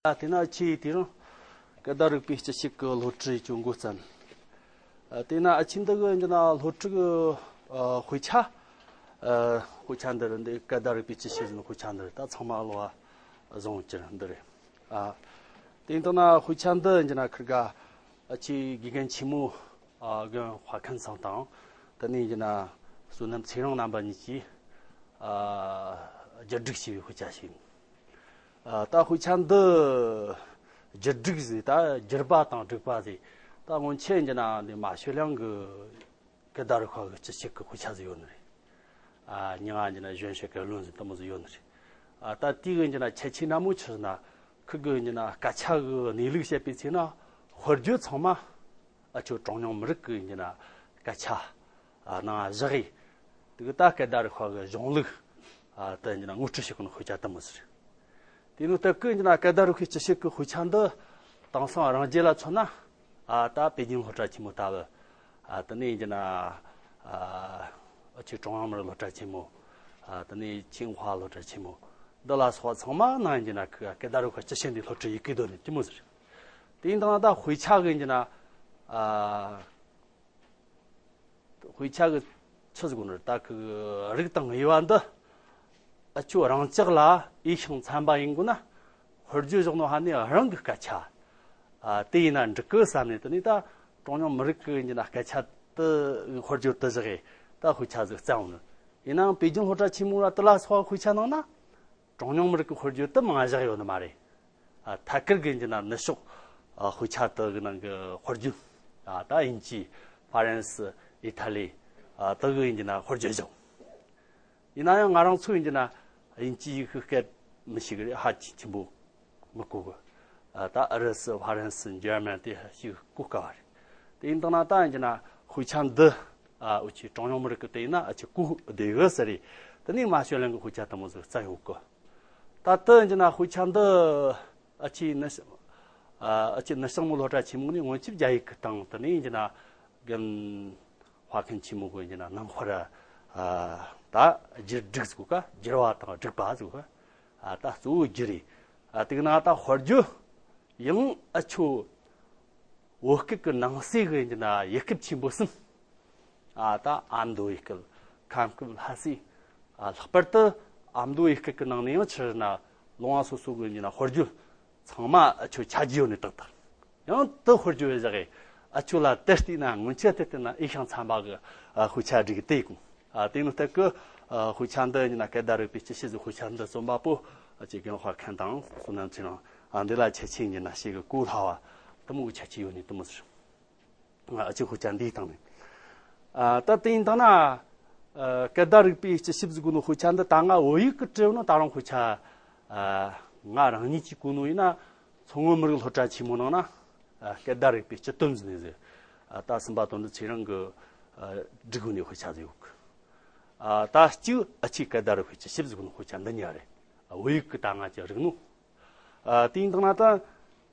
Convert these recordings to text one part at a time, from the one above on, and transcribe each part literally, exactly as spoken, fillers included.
ཨ་དེ་ན་ཆི་དེ་རིང་སྐད་བརྡ་རིག་པའི་སྤྱི་ཁྱབ་ཀྱི་སློབ་ཁྲིད་ཅུང་འགོ་བརྩམས། ཨ་དེ་ན་ཨ་ཆི་འདི་གི་འདི་ན་སློབ་ཁྲིད་ཀྱི་ཨ་དཔེ་ཆ། ཨ་དཔེ་ཆ་འདི་རེད། འདི་སྐད་བརྡ་རིག་པའི་སྤྱི་ཁྱབ་ཟེར་ནི་དཔེ་ཆ་འདི་རེད། ད་ཚང་མ་ཀློག་པ་བཟང་གི་འདི་རེད། ཨ་དེ་ཡིན་དང་ན་དཔེ་ཆ་འདི་འདི་ན་ཁིར་ག་ཨ་ཆི་དགེ་རྒན་ཆེན་མོ་ཨ་རྒན་དཔའ་མཁན་ཚང་དང་། དེ་ནས་འདི་ན་བསོད་ནམས་ཚེ་རིང་རྣམ་པ་གཉིས་ཀྱིས་ཨ་བསྒྱུར་སྒྲིག་བྱས་པའི་དཔེ་ཆ་ཞིག་ཡིན། ཨ་ད་དཔེ་ཆ་འདི་བསྒྱུར་སྒྲིག་ཟེར། ད་བསྒྱུར་པ་དང་སྒྲིག་པ་ཟེར། ད་སྔོན་ཆད་འདི་ན་འདི་མ་ཞོ་ལང་གི་སྐད་བརྡ་རིག་པ་གི་སྤྱི་ཁྱབ་ཀྱི་དཔེ་ཆ་ཟིག་ཡོད་ནི་རེད། ཨ་མྱིང་ང་འདི་ན་གཞོན་ཤེས་སྐད་ལོན་ཟེར་དེ་མོ་ཟིག་ཡོད་ནི་རེད། ཨ་ད་དེ་གི་འདི་ན་ཁྱད་ཆོས་སྣ་མོ་ཆི་ཟེར་ན། ཁིར་གི་འདི་ན་སྐད་ཆ་གི་གནས་ལུགས་བཤད་པའི་ཚེ་ན་དཔེར་བརྗོད་ཚང་མ་ཨ་ཆོ་གྲངས་ཉུང་མི་རིགས་ཀྱི་འདི་ན་སྐད་ཆ་ཨ་ནང་བཞག་གི། དེ་གི་ད་སྐད་བརྡ་རིག་པ་གི་གཞུང་ལུགས་ཨ་དེ་འདི་ན་ངོ་སྤྲོད་བྱེད་གོ་ནི་དཔེ་ཆ་དེ་མོ་ཟིག་རེད། དེ་ནི་སྟབས་ཀྱིས་འདི་ན་སྐད་བརྡ་རིག་པའི་སྤྱི་ཁྱབ་ཀྱི་དཔེ་ཆ་འདི་དེང་སང་རང་རྒྱལ་ལ་མཚོན་ན། ཨ་ད་པེ་ཅིང་སློབ་གྲྭ་ཆེན་མོ་ལྟ་བུ། ཨ་དེ་ནས་འདི་ན་ཨ་ཨ་ཆི་ཀྲུང་དབྱང་མི་རིགས་སློབ་གྲྭ་ཆེན་མོ། ཨ་དེ་ནས་ཆིང་ཧྭ་སློབ་གྲྭ་ཆེན་མོ། འདི་ལ་སོགས་པ་ཚང་མ་ནང་འདི་ན་ཁིར་ག་སྐད་བརྡ་རིག་པ་སྤྱི་ཁྱབ་འདི་སློབ་ཁྲིད་ཡེད་གི་འདུག་ནི་དེ་མོ་ཟིག་རེད། དེ་ཡིན་དང་ན་ད་དཔེ་ཆ་གི་འདི་ན་ཨ་དཔེ་ཆ་གི་ཆི་ཟིག་གོ་ནོ་ད་གི་རིགས་དང་དབྱེ་བ་འདི་ཨ་ཆོ་རང་ཅག་ལ་འོས་ཤིང་འཚམ་པ་ཡིན་དགོས་ན། དཔེར་བརྗོད་བཞག་ནོ་ཧ་ནི་རང་གི་སྐད་ཆ་ཨ་དེ་ཡིན་ན་འགྲིག་གི་བསམ་ནས། དེ་ནས་ད་གྲངས་ཉུང་མི་རིགས་ཀྱི་འདི་ན་སྐད་ཆ་དེ་དཔེར་བརྗོད་དེ་བཞག་གི་ད་དཔེ་ཆ་ཟིག་བརྩམས་ནི། ཡིན་ནའང་པེ་ཅིང་སློབ་གྲྭ་ཆེན་མོ་ལ་དེ་ལ་སོགས་པ་དཔེ་ཆ་ནང་ན་གྲངས་ཉུང་མི་རིགས་ཀྱི་དཔེར་བརྗོད་དེ་མང་བཞག་ཡོད་ནི་མ་རེད། ཨ་ཐད་ཀར་གྱི་འདི་ན་ནུབ་ཕྱོགས་ཨ་དཔེ་ཆ་དེ་གི་ནང་གི་དཔེར་བརྗོད། ཨ་ད་དབྱིན་ཇི། ཧྥ་རན་སི། ཨི་ཐ་ལི། ཨ་དེ་གི་འདི་ན་དཔེར་བརྗོད་བྱུང་། ཡིན་ན་ཡང་ང་རང་ཚོ་འདི་ན་དབྱིན་ཇི་ཡི་གི་སྐད་མི་ཤེས་གི་རེད། ཧ་ཅང་ཆེན་པོ་མི་གོ་གི། ཨ་ད་ཨུ་རུ་སུ། ཧྥ་རན་སི། འཇར་མན་དེ་ཞིག་གོ་དཀའ་བ་རེད། དེ་ཡིན་དང་ན་ད་འདི་ན་དཔེ་ཆ་འདི་ཨ་འུ་ཆོ་གྲངས་ཉུང་མི་རིགས་གི་དེ་ཡིན་ན་ཨ་ཆོ་གོ་བདེ་གི་ཟེར་རེད། དེ་ནས་མ་ཞོ་ལང་གི་དཔེ་ཆ་དེ་མོ་ཟིག་བརྩམས་ཡོད་གི། ད་ལྟ་འདི་ན་དཔེ་ཆ་འདི་ཨ་ཆི་ནི་ཨ་ཨ་ཆི་ནི་ཤང་མོ་སློབ་གྲྭ་ཆེན་མོ་ནས་སྔོན་ཆད་རྒྱ་ཡིག་གི་སྟེང་། དེ་ནས་འདི་ན་རྒན་དཔའ་མཁན་ཆེན་མོ་གི་འདི་ན་ནང་དཔར་ཨ་ད་བསྒྱུར་སྒྲིག་ཟིག་ག་བསྒྱུར་བ་དང་སྒྲིག་པ་ཟིག་ག་ཨ་ད་གཙོ་བོ་བསྒྱུར་རེད། ཨ་དེ་གི་ནང་ད་དཔེར་བརྗོད་ཡང་ཨ་ཆོ་བོད་སྐད་ཀྱི་ནང་གསེས་གི་འདི་ན་ཡུལ་སྐད་ཆེན་པོ་གསུམ། ཨ་ད་ཨ་མདོ་ཡུལ་སྐད། ཁམས་སྐད། ལྷ་སའི། ཨ་ལྷག་པར་དུ་ཨ་མདོ་ཡུལ་སྐད་ཀྱི་ནང་ནས་ཡང་ཕྱིར་ན་ལུང་བ་སོ་སོ་གི་འདི་ན་དཔེར་བརྗོད་ཚང་མ་ཨ་ཆོ་ཆ་རྒྱུས་ཡོད་ནི་ཏག་ཏག་ཡང་དེ་དཔེར་བརྗོད་བཞག་གི་ཨ་ཆོ་ལ་དེ་བལྟས་ན་སྔོན་ཆད་དེ་བལྟས་ན་འོས་ཤིང་འཚམ་པ་གི་ཨ་དཔེ་ཆ་བསྒྲིགས་དེ་གོ། ཨ་དེ་ནི་སྟབས་ཀྱིས་ཨ་དཔེ་ཆ་འདི་ཡིན་ན་སྐད་བརྡ་རིག་པའི་སྤྱི་ཁྱབ་ཟིག་དཔེ་ཆ་འདི་རྩོམ་པ་པོ་ཨ་ཆི་རྒན་དཔའ་མཁན་དང་བསོད་ནམས་ཚེ་རིང་། ཨ་འདི་ལ་ཁྱད་ཆོས་ཡིན་ན་ཞེ་གི་གོ་སླ་བ་དེ་མོ་གི་ཁྱད་ཆོས་ཡོད་ནི་དེ་མོ་ཟིག་ཨ་ཅིག་དཔེ་ཆ་འདིའི་སྟེང་ནས། ཨ་ད་དེ་ཡིན་དང་ན། ཨ་སྐད་བརྡ་རིག་པའི་སྤྱི་ཁྱབ་ཟིག་གོ་ནོ་དཔེ་ཆ་འདི་ད་ང་བོད་ཡིག་གི་བྲིས་ནོ་ད་རུང་དཔེ་ཆ། ཨ་ང་རང་ཉིད་ཀྱིས་གོ་ནོ་ཡིན་ན། མཚོ་སྔོན་མི་རིགས་སློབ་གྲྭ་ཆེན་མོ་ནང་ན། ཨ་སྐད་བརྡ་རིག་པའི་སྤྱི་དོན་ཟེར་ནས་ཟེར། ཨ་ད་སུམ་པ་དོན་གྲུབ་ཚེ་རིང་གི་ཨ་བསྒྲིགས་གོ་ནི་དཔེ་ཆ་ཟིག་ཡོད་གི། ཨ་ད་གཅིག་ཨ་ཅིག་སྐད་བརྡ་རིག་པའི་སྤྱི་ཁྱབ་ཟིག་གོ་ནོ་དཔེ་ཆ་འདི་གཉིས་རེད། ཨ་བོད་ཡིག་གི་ད་ང་ཅིག་རིག་ནོ། ཨ་དེ་ཡིན་དང་ན་ད་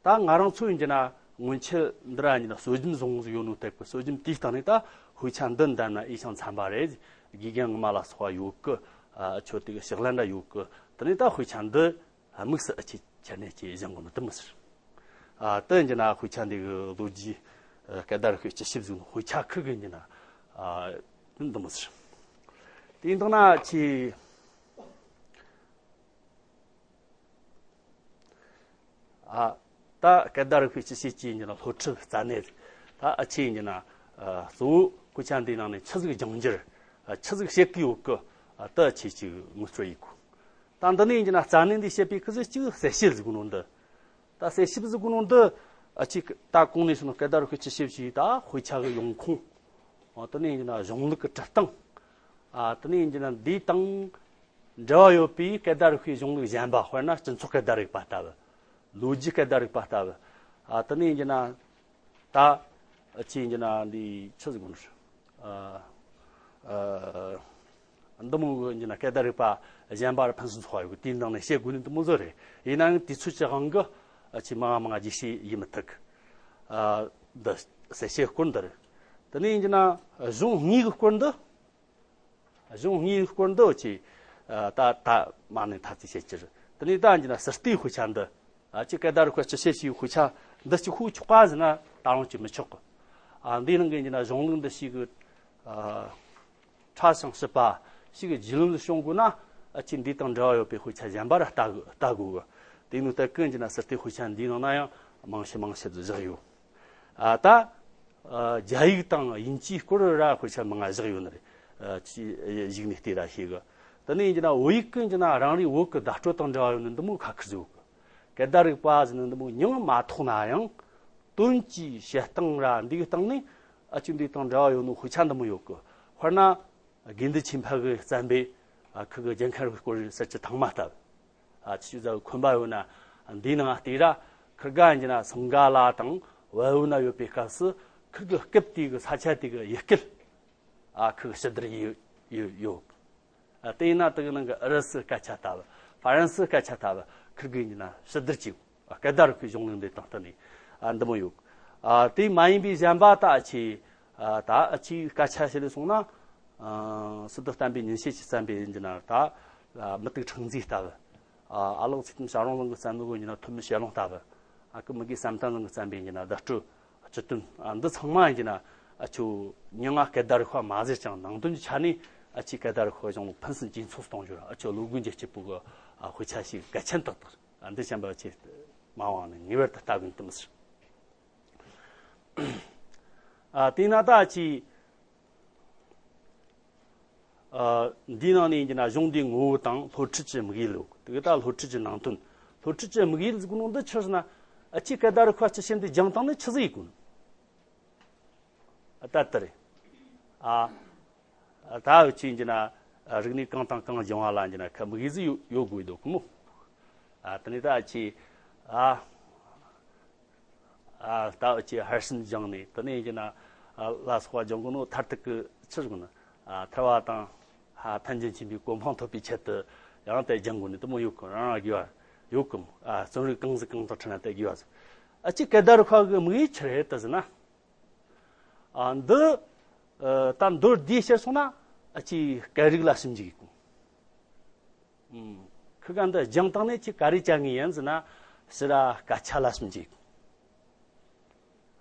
ད་ང་རང་ཚོ་ཡིན་གྱི་ན་སྔོན་ཆད་འདི་ར་ཡིན་ན་སྲོལ་རྒྱུན་བཟུང་ཡོད་ནོ་དེ་གི་སྲོལ་རྒྱུན་དེའི་སྟེང་ནས་ད་དཔེ་ཆ་འདི་འདེམས་ན་འོས་ཤིང་འཚམ་པ་རེད། དགེ་རྒན་ངོ་མ་ལ་སོགས་པ་ཡོད་གི། ཨ་ཆོ་དེ་གི་ཕྱག་ལེན་འདྲ་ཡོད་གི། དེ་ནས་ད་དཔེ་ཆ་འདི་དམིགས་སུ་ཨ་ཆི་ཁྱེར་ནས་ཅི་བཞེངས་གོ་ནོ་དེ་མི་ཟེར། ཨ་དེ་ཡིན་གྱི་ན་དཔེ་ཆ་འདི་གི་ལོ་རྒྱུས་ཨ་སྐད་བརྡ་རིག་པའི་སྤྱི་ཁྱབ་ཟིག་ནོ་དཔེ་ཆ་ཁུར་གི་ཡིན་གྱི་ན་ཨ་འདི་མི་ཟེར། དེ་ཡིན་དང་ན་ཆི། ཨ་ད་སྐད་བརྡ་རིག་པའི་སྤྱི་ཁྱབ་ཀྱི་ཡིན་ན་སློབ་ཁྲིད་རྩ་གནད། ད་ཨ་ཆི་ཡིན་ན་ཨ་གཙོ་བོ་དཔེ་ཆ་འདིའི་ནང་ནས་ཆི་ཟིག་སྦྱང་འགྱུར། ཨ་ཆི་ཟིག་བཤད་ཀྱི་ཡོད་གི། ཨ་ད་ཨ་ཆི་ཅིག་ངོ་སྤྲོད་ཡེད་གོ། ད་འདི་ནས་ཡིན་ན་རྩ་གནད་འདི་བཤད་པའི་ཁུ་ཟིག་ཅིག་གསལ་བཤད་ཟིག་གོ་ནོ་འདི། ད་གསལ་བཤད་ཟིག་གོ་ནོ་འདི། ཨ་ཆི་ད་གོང་ནས་སོང་ན་སྐད་བརྡ་རིག་པའི་སྤྱི་ཁྱབ་ཀྱི་ད་དཔེ་ཆ་གི་ཡོང་ཁུངས། ཨ་དེ་ནས་ཡིན་ན་གཞུང་ལུགས་ཀྱི་འཁྲིད་སྟངས། ཨ་དེ་ནས་ཡིན་ན་འདིའི་སྟེང་འབྲེལ་བ་ཡོད་པའི་སྐད་བརྡ་རིག་པའི་གཞུང་ལུགས་གཞན་པ། དཔེར་ན་སྤྱི་ཚོགས་སྐད་བརྡ་རིག་པ་ལྟ་བུ། ལོ་རྒྱུས་སྐད་བརྡ་རིག་པ་ལྟ་བུ། ཨ་དེ་ནས་ཡིན་ན་ད་ཨ་ཆི་ཡིན་ན་འདི་ཆི་ཟིག་གོ་ནོ། ཨ་ཨ་འདི་མོ་གི་ཡིན་ན་སྐད་བརྡ་རིག་པ་གཞན་པ་རུ་ཕུན་སུམ་ཚོགས་པ་ཡོད་གི། དེའི་ནང་ནས་བཤད་དགོས་ནི་འདི་མོ་ཟིག་རེད། ཡིན་ནའང་དུས་ཚོད་ཀྱི་དབང་གིས་ཨ་ཆི་མང་མང་རྒྱས་བཤད་ཡེད་མི་ཐུབ་གི། ཨ་འདི་གསལ་བཤད་སྐོར་འདི་རེད། དེ་ནས་ཡིན་ན་གཞུང་དངོས་ཀྱི་སྐོར་འདི། གཞུང་དངོས་སྐོར་འདི་ཅི། ཨ་ད་ད་མ་ནས་ཐ་ཚིག་བཤད་ཀྱི་རེད། དེ་ནས་ད་འདི་ན་སྲིད་ལྟའི་དཔེ་ཆ་འདི། ཨ་ཅི་སྐད་བརྡ་རིག་པ་སྤྱི་བཤད་ཞིག་དཔེ་ཆ་འདི་གཅིག་ཤོད་ཆོག་ག་ཟེར་ན་ད་རུང་ཅིག་མི་ཆོག་གི། ཨ་འདིའི་ནང་གི་ཡིན་ན་གཞུང་ལུགས་འདི་ཞིག་གི་ཨ་ཕྲ་ཞིང་ཞིབ་པ་ཞིག་གི་རྒྱུས་ལོན་བྱུང་དགོས་ན། ཨ་ཅི་འདི་དང་འབྲེལ་བ་ཡོད་པའི་དཔེ་ཆ་གཞན་པ་ར་ལྟ་དགོས་ལྟ་དགོས་གི། དེ་ནི་ལྟ་གི་ཡིན་ན་ཟུར་ལྟའི་དཔེ་ཆ་འདིའི་ནང་ན་ཡང་མང་ཤོས་མང་ཤོས་བཞག་ཡོད། ཨ་ད་ཨ་རྒྱ་ཡིག་དང་དབྱིན་ཇིའི་སྐོར་ར་དཔེ་ཆ་མང་ང་བཞག་ཡོད་ནི་རེད། ཨ་ཅི་གཞུག་ནས་བལྟས་ར་ཤེས་གི། དེ་ནས་ཡིན་ན་བོད་ཡིག་གི་ཡིན་ན་རང་རེའི་བོད་གི་བརྡ་སྤྲོད་དང་འབྲེལ་བ་ཡོད་ནི་འདི་མོ་ཁ་ཁུར་བཟོ་གི། སྐད་བརྡ་རིག་པ་ཟེར་ནི་འདི་མོ་མྱིང་མ་ཐོགས་ན་ཡང་དོན་གྱི་བཤད་སྟངས་ར་འདིའི་སྟེང་ནས་ཨ་ཅི་འདི་དང་འབྲེལ་བ་ཡོད་ནི་དཔེ་ཆ་འདི་མོ་ཡོད་གི། དཔེར་ན། དགེ་འདུན་ཆོས་འཕེལ་གྱིས་བརྩམས་པའི་ཨ་ཁུ་གི་རྒྱལ་མཁན་རིག་སྐོར་གྱི་གསལ་བྱེད་ཐེངས་མ་ལྟ་བུ། ཨ་ཆུ་ཟ་བའི་འཁོན་པ་ཡོད་ན་འདིའི་ནང་བལྟས་ར་ཁུར་ག་ཡིན་ན་སིངྒ་ལ་དང་བལ་པོ་ན་ཡོད་པའི་སྐབས་སུ་ཁུར་གི་སྐབས་དེ་གི་ས་ཆ་དེ་གི་ཡུལ་སྐད་ཨ་ཁུ་གི་ཕྱི་བསྡུར་ཡོད་ཡོད་ཡོད། ཨ་དེ་ཡིན་ན་དེ་གི་ནང་གི་ཨུ་རུ་སུ་སྐད་ཆ་ལྟ་བུ་ཧྥ་རན་སི་སྐད་ཆ་ལྟ་བུ་ཁུར་གི་ཡིན་ན་ཕྱི་བསྡུར་གྱི། སྐད་བརྡ་རིག་པའི་གཞུང་ལུགས་འདི་དང་བསྟུན་ནས་ཨ་འདི་མོ་ཡོད། ཨ་དེ་མ་ཡིན་པའི་གཞན་པ་ད་ཨ་ཆི་ཨ་ད་ཨ་ཆིའི་སྐད་ཆ་ཞིག་ལས་སོང་ན། ཨ་སི་ཏུ་བསྟན་པའི་ཉིན་བྱེད་ཀྱིས་བརྩམས་པའི་ཡིན་གྱི་ན་ད་ཨ་མུ་ཏིག་ཕྲེང་མཛེས་ལྟ་བུ། ཨ་ཨ་ལགས་ཚེ་བརྟན་བྱ་རུང་ལགས་ཀྱིས་བརྩམས་པའི་ཡིན་ན་ཐོན་མི་བྱེ་ལོང་ལྟ་བུ། ཨ་ཀི་མི་དགེ་བསམ་གཏན་ལགས་ཀྱིས་བརྩམས་པའི་ཡིན་ན་བརྡ་སྤྲོད་སྤྱི་དོན། ཨ་འདི་ཚང་མ་ཡིན་གྱི་ན་ཨ་ཆོ་མྱིང་ང་སྐད་བརྡ་རིག་པ་མ་ཟེར་ཀྱང་ནང་དོན་གྱི་ཆ་ནས་ཨ་ཆིའི་སྐད་བརྡ་རིག་པའི་གཞུང་ལུགས་ཕུན་སུམ་ཇེ་ཚོགས་གཏོང་རྒྱུར་ཨ་ཆོ་བློ་སྒོ་འབྱེད་སྤྱད་པོ་གི་ཨ་དཔེ་ཆ་ཞིག་གལ་ཆེན་ཏག་ཏག་ཨ་འདི་བྱམས་པ་ཆེ་མ་དབང་ནས་ངེས་པར་དུ་ལྟ་དགོས་དུ་མི་ཟེར། ཨ་དེས་ན་ད་ཅི་ཨ་འདིའི་ནང་ནས་ཡིན་གྱི་ན་གཞུང་འདིའི་ངོ་བོ་དང་སློབ་ཁྲིད་ཀྱི་དམིགས་ཡུལ་ཡོད། དེ་ག་ད་སློབ་ཁྲིད་ཀྱི་ནང་དོན། སློབ་ཁྲིད་ཀྱི་དམིགས་ཡུལ་ཟེར་གོ་ནོ་འདི་ཆི་ཟེར་ན། ཨ་ཆིའི་སྐད་བརྡ་རིག་པ་སྤྱི་བཤད་འདི་སྦྱངས་བཏང་ནས་ཆི་ཟིག་ཡེད་དགོས་ནི། ཨ་ད་ལྟ་རེད། ཨ་ད་འུ་ཆོས་ཡིན་གྱི་ན་རིག་གནས་གང་དང་གང་སྦྱང་བ་ལ་ཡིན་གྱི་ན་ཁ་དམིགས་ཡུལ་ཟིག་ཡོད་ཡོད་དགོས་འདུག་གི་མོ། ཨ་དེ་ནས་ད་ཨ་ཆི་ཨ་ཨ་ད་འུ་ཆོས་ཧར་སན་སྦྱངས་ནས་དེ་ནས་ཡིན་གྱི་ན་ཨ་ལ་སོགས་པ་སྦྱང་དགོས་ནོ་མཐར་ཐུག་གི་ཆི་ཟིག་ན། ཨ་ཐར་བ་དང་ཨ་ཐམས་ཅད་མཁྱེན་པའི་གོ་འཕང་ཐོབ་པའི་ཆེད་དུ་ཡང་དེ་སྦྱང་དགོས་ནི་དེ་མོ་ཡོད་གི། རང་རང་དགོས་པ་ཡོད་གི་མོ། ཨ་རྩོམ་རིག་གང་ཟིག་གང་དང་འཕྲད་ན་དེ་དགོས་པ་ཟིག་ཨ་ཆིའི་སྐད་བརྡ་རིག་པ་གི་དམིགས་ཡུལ་ཆི་རེད་དེ་ཟེར་ན། ཨ་འདི་ཨ་ད་མདོར་བསྡུས་བཤད་སོང་ན་ཨ་ཆིའི་སྐད་རིགས་ལ་ཞིབ་འཇུག་ཡེད་གོ། ཨུམ། ཁི་ག་འདི་སྦྱངས་བཏང་ནས་ཁྱེད་ག་རེ་བྱ་ངེས་ཡིན་ཟེར་ན། ཕྱི་ར་སྐད་ཆ་ལ་ཞིབ་འཇུག་ཡེད་གོ།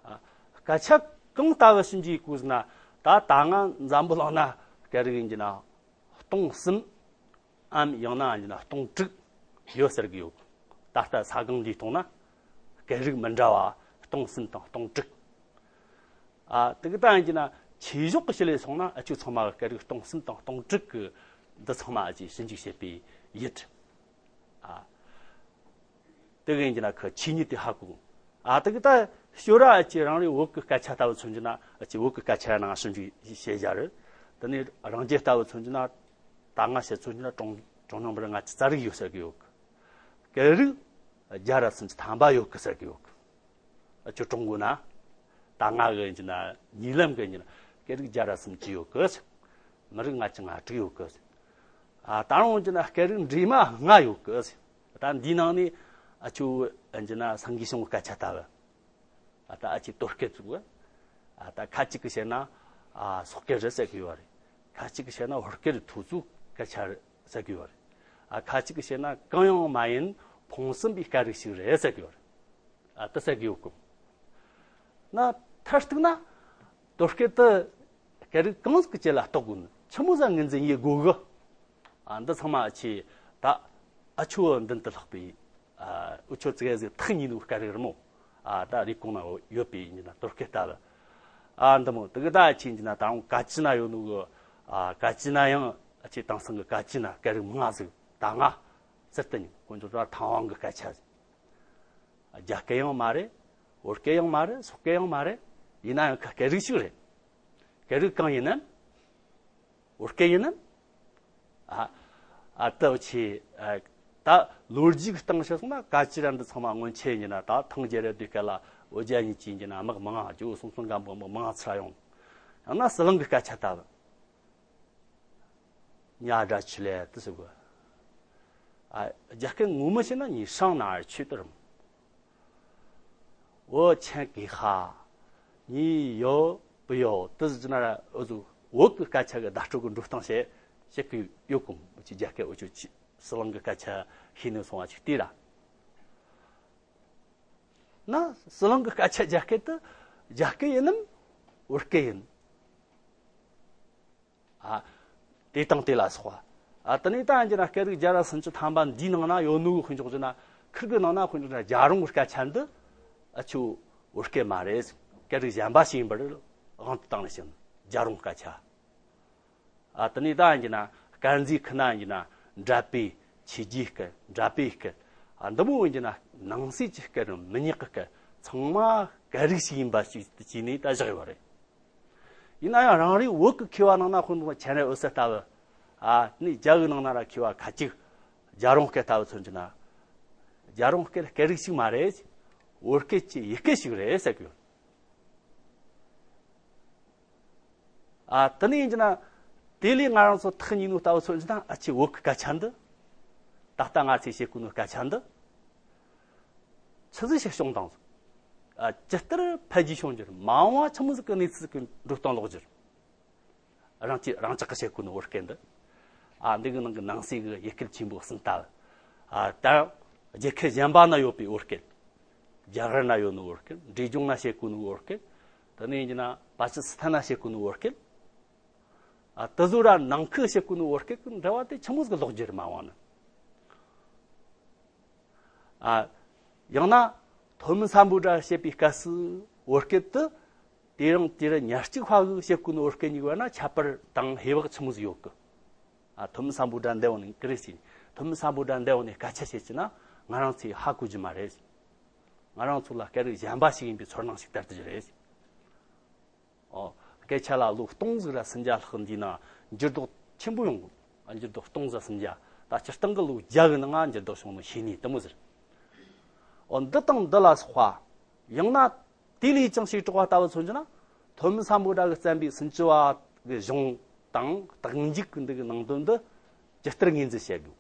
ཨ་སྐད་ཆ་གང་ལྟ་བུ་ཞིབ་འཇུག་ཡེད་གོ་ཟེར་ན། ད་ད་ང་འཛམ་བུ་གླིང་ན་སྐད་རིགས་ཡིན་གྱི་ན་སྟོང་གསུམ། ཨམ་ཡང་ན་ཡིན་ན་སྟོང་དྲུག་ཡོད་ཟེར་གི་ཡོད། ད་ལྟ་ས་སྒང་འདིའི་ཐོག་ན་སྐད་རིགས་མི་འདྲ་བ་སྟོང་གསུམ་དང་སྟོང་དྲུག་ཨ་དེ་གི་ད་ཡིན་གྱི་ན་ཆོས་ཕྱོགས་ཀྱི་ཆ་ལས་སོང་ན་ཨ་ཆོ་ཚང་མ་གི་སྐད་རིགས་སྟོང་གསུམ་དང་སྟོང་དྲུག་གི་འདི་ཚང་མ་ཨ་ཅེ་ཞིབ་འཇུག་བྱེད་པའི་ཡུལ། ཨ་དེ་གི་ཡིན་གྱི་ན་ཁི་ཆོས་ཉིད་དེ་ཧ་གོ། ཨ་དེ་གི་ད་ཤོ་ར་ཨ་ཅེ་རང་རེ་བོད་ཀྱི་སྐད་ཆ་ལྟ་བུ་མཚོན་གྱི་ན་ཨ་ཅེ་བོད་ཀྱི་སྐད་ཆ་ནང་ཞིབ་འཇུག་བྱེད་བྱ་རེད། དེ་ནས་རང་རྒྱལ་ལྟ་བུ་མཚོན་གྱི་ན་ད་ང་བཤད་མཚོན་གྱི་ན་གྲངས་གྲངས་ཉུང་པར་ང་ཅི་རྩ་རིག་ཡོད་ཟེར་གི་ཡོད་གི། སྐད་རིགས་བརྒྱ་ར་སུམ་ཅུ་ཐམ་པ་ཡོད་གི་ཟེར་གི་ཡོད་གི། ཨ་ཅོ་ཀྲུང་གོ་ན། ད་ང་གི་ཡིན་གྱི་ན་ཉེ་ལམ་གི་ཡིན་གྱི་ན་སྐད་རིགས་བརྒྱ་ར་སུམ་ཅུ་ཡོད་གི། མི་རིགས་ལྔ་བཅུ་ང་དྲུག་ཡོད་གི། ཨ་ད་རུང་ཡིན་གྱི་ན་སྐད་རིགས་འདྲེས་མ་ལྔ་ཡོད་གི། ད་འདིའི་ནང་ནས་ཨ་ཅོ་ཡིན་གྱི་ན་སང་གི་ཤོང་སྐད་ཆ་ལྟ་བུ། ཨ་ད་ཨ་ཅེ་དོ་སྐད་བཙུགས། ཨ་ད་ཁ་ཅིག་གིས་བཤད་ན་ཨ་སོག་སྐད་རེད་ཟེར་གི་ཡོད་རེད། ཁ་ཅིག་གིས་བཤད་ན་བོད་སྐད་རེད་ཐུ་ཙུ་སྐད་ཆ་རེད་ཟེར་གི་ཡོད་རེད། ཨ་ཁ་ཅིག་གིས་བཤད་ན་གང་ཡང་མ་ཡིན་ཕུང་གསུམ་པའི་སྐད་རིགས་ཤིག་རེད་ཟེར་གི་ཡོད་རེད། ཨ་དེ་ཟེར་གི་ཡོད་གི། ན་མཐར་གཏུགས་ན་དོ་སྐད་དེ་སྐད་རིགས་གང་ཟིག་གི་ཆེད་ལ་གཏོགས་དགོས་ནི་ཆི་མོ་ཟིག་ངོས་འཛིན་ཡེད་དགོས་གི། ཨ་འདི་ཚང་མ་ཨ་ཆེ་ད་ཨ་ཆོ་མདུན་དུ་ལྷགས་པའི་ཨ་འུ་ཆོ་ཙི་གེ་ཟིག་ཐག་ཉེ་ནོ་སྐད་རིགས་རེད་མོ། ཨ་ད་རེབ་གོང་ན་ཡོད་པའི་ཡིན་ན་དོ་སྐད་ལྟ་བུ། ཨ་འདི་མོ་དེ་གི་ད་ཨ་ཆེ་ཡིན་ན་ད་རུང་ག་ཅི་ན་ཡོད་ནོ་གི། ཨ་ག་ཅི་ན་ཡང་ཨ་ཆེ་དེང་སང་གི་ག་ཅི་ན་སྐད་རིགས་མང་ཟིག་ད་ང་ཟེར་ཏེ་ཉིན་དཀོན་མཆོག་ད་ཐང་དབང་གི་སྐད་ཆ་ཟིག་རྒྱ་སྐད་ཡང་མ་རེད། བོད་སྐད་ཡང་མ་རེད། སོག་སྐད་ཡང་མ་རེད། ཡིན་ན་ཡང་ཁ་སྐད་རིགས་ཤིག་རེད། སྐད་རིགས་གང་ཡིན་ནམ། བོད་སྐད་ཡིན་ནམ། ཨ་ཨ་ལྟ་བུ་ཆེ། ཨ་ད་ལོ་རྒྱུས་ཀྱི་སྟེང་བཤད་སོང་ན་ག་ཅི་ར་འདི་ཚང་མ་སྔོན་ཆད་ཡིན་ན་ད་ཐང་རྒྱལ་རབས་དུས་སྐབས་ལ་བོད་རྒྱ་གཉིས་ཀྱི་ཡིན་ན་དམག་མང་ང་ཇོ་བོ་སོང་སོང་གམ་པོ་དམག་མང་ང་ཚུར་ཡོང་། ཡང་ན་ཟི་ལིང་གི་སྐད་ཆ་ལྟ་བུ། ཉ་སྒྲ་ཆུ་ལས་དུ་ཟེར་གོ། ཨ་རྒྱ་སྐད་ངོ་མ་བཤད་ན་你上哪儿去的人། 我钱给哈，你有不有？ དུ་ཟེར་ན་ར་འུ་ཚོ་བོད་ཀྱི་སྐད་ཆ་གི་བརྡ་སྤྲོད་ཀྱི་འགྲོ་སྟངས་བཤད་བཤད་གི་ཡོད་གོ། འུ་ཅི་རྒྱ་སྐད་འུ་ཅོ་ཅི་ཟི་ལིང་གི་སྐད་ཆ་ཤེས་ནས་སོང་བ་ཅིག་དེ་ར། ན་ཟི་ལིང་གི་སྐད་ཆ་རྒྱ་སྐད་དེ་རྒྱ་སྐད་ཡིན་ནམ་བོད་སྐད་ཡིན། ཨ། དེ་དང་དེ་ལ་སོགས་པ། ཨ། དེ་ནས་ད་ཡིན་གྱི་ན་སྐད་རིགས་བརྒྱ་ར་སུམ་ཅུ་ཐམ་པ་འདིའི་ནང་ན་ཡོད་ནོ་དཔེ་འཇོག་རྒྱུ་ན། ཁིར་གི་ནང་ན་དཔེ་འཇོག་ན་རྒྱལ་རོང་གི་སྐད་ཆ་འདི་ཨ་ཆོ་བོད་སྐད་མ་རེད། སྐད་རིགས་གཞན་པ་ཞིག་ཡིན་པར་དབང་དུ་བཏང་ནས་བཤད་ནོ་རྒྱལ་རོང་སྐད་ཆ། ཨ། དེ་ནས་ད་ཡིན་གྱི་ན་དཀར་མཛེས་ཁུལ་ན་ཡིན་གྱི་ན་འདྲ་པའི་ཆོས་བརྒྱུད་སྐད། འདྲ་པའི་སྐད། ཨ། འདི་མོ་ཡིན་གྱི་ན་ནང་གསེས་ཀྱི་སྐད་རུང་མི་ཉག་གི་སྐད་ཚང་མ་སྐད་རིགས་ཤིག་ཡིན་པ་ཞིག་བྱས་ནས་ད་བཞག་ཡོད་རེད། ཡིན་ན་ཡང་རང་རེའི་བོད་ཀྱི་མཁས་པ་ནང་ན་དཔེ་འཇོག་ན་ཆན་རེ་འོད་ཟེར་ལྟ་བུ། ཨ་ནི་རྒྱ་གི་ནང་ན་ར་མཁས་པ་ཁ་ཅིག་རྒྱལ་རོང་སྐད་ལྟ་བུ་མཚོན་གྱི་ན། རྒྱལ་རོང་སྐད་སྐད་རིགས་ཤིག་མ་རེད། བོད་སྐད་ཀྱི་ཡུལ་སྐད་ཞིག་རེད་ཟེར་གི་ཡོད། ཨ། དེ་ནས་ཡིན་གྱི་ན་དེ་ལས་ང་རང་ཚོ་ཐག་ཉེ་ནོ་ལྟ་བུ་མཚོན་གྱི་ན། ཨ་ཆེ་བོད་ཀྱི་སྐད་ཆ་འདི། ད་ལྟ་ང་ཚོས་བཤད་གོ་ནོ་སྐད་ཆ་འདི། ཆི་ཟིག་ཞིག་བྱུང་དང་། ཨ། ཇི་ལྟར་འཕེལ་རྒྱས་བྱུང་རྒྱུར་མ་འོངས་པ་ཆི་མོ་ཟིག་གི་གནས་ཚུལ་གི་འགྲོ་སྟངས་ལོག་རྒྱུར། རང་གཅེས་རང་ཅག་གི་བཤད་གོ་ནོ་བོད་སྐད་འདི། ཨ། འདི་གི་ནང་གི་ནང་གསེས་གི་ཡུལ་སྐད་ཆེན་པོ་གསུམ་ལྟ་བུ། ཨ། ད་རྒྱལ་ཁབ་གཞན་པ་ན་ཡོད་པའི་བོད་སྐད། རྒྱ་གར་ན་ཡོད་ནོ་བོད་སྐད། འབྲས་ལྗོངས་ན་བཤད་གོ་ནོ་བོད་སྐད། དེ་ནས་ཡིན་གྱི་ན་པ་ཀི་སི་ཐན་ན་བཤད་གོ་ནོ་བོད་སྐད། ཨ། དེ་ཚོ་ར་ནང་ཁུལ་བཤད་གོ་ནོ་བོད་སྐད་གི་འབྲེལ་བ་དེ་ཆི་མོ་ཟིག་ལོག་རྒྱུར་མ་འོངས་ན། ཨ། ཡང་ན་ཐོན་མི་སམ་བྷོ་ཊ་བཤད་པའི་སྐབས་སུ་བོད་སྐད་དེ། དེ་རིང་དེ་རིང་ཉ་གཅིག་པ་གིས་བཤད་གོ་ནོ་བོད་སྐད་གཉིས་བར་ན་ཁྱད་པར་དང་ཧེ་བག་ཆི་མོ་ཟིག་ཡོད་གི། ཨ། ཐོན་མི་སམ་བྷོ་ཊ་འདི་བོ་ནི་ཀི་རེ་སི། ཐོན་མི་སམ་བྷོ་ཊ་འདི་བོ་ནི་སྐད་ཆ་བཤད་ཀྱི་ན་ང་རང་ཚོས་ཧ་གོ་རྒྱུ་མ་རེད། ང་རང་ཚོ་ལ་སྐད་རིགས་གཞན་པ་ཞིག་ཡིན་པའི་ཚོར་སྣང་ཞིག་སྟེར་རྒྱུ་རེད། ཨོ། སྐད་ཆ་ལ་ལོ་སྟོང་ཟིག་ར་སུམ་བརྒྱ་ལྷག་འདིའི་ནང་འགྱུར་ལྡོག་ཆེན་པོ་ཡོང་གི། འགྱུར་ལྡོག་སྟོང་ཟིག་སུམ་བརྒྱ། ད་སྤྱིར་བཏང་གི་ལོ་བརྒྱ་གི་ནང་ང་འགྱུར་ལྡོག་བྱུང་ནོ་ཤེས་ནི་དེ་མོ་ཟིག། ཨོ། འདི་དང་འདི་ལ་སོགས་པ། ཡང་ན་དེ་ལས་ཀྱང་ཞིག་གྲགས་པ་ལྟ་བུ་མཚོན་གྱི་ན། ཐོན་མི་སམ་བྷོ་ཊ་གིས་བརྩམས་པའི་སུམ་ཅུ་པ་གི་གཞུང་དང་རྟགས་འཇུག་གི་འདི་གི་ནང་དོན་འདི་ཇི་ལྟར་ངོས་འཛིན་བྱེད་དགོས།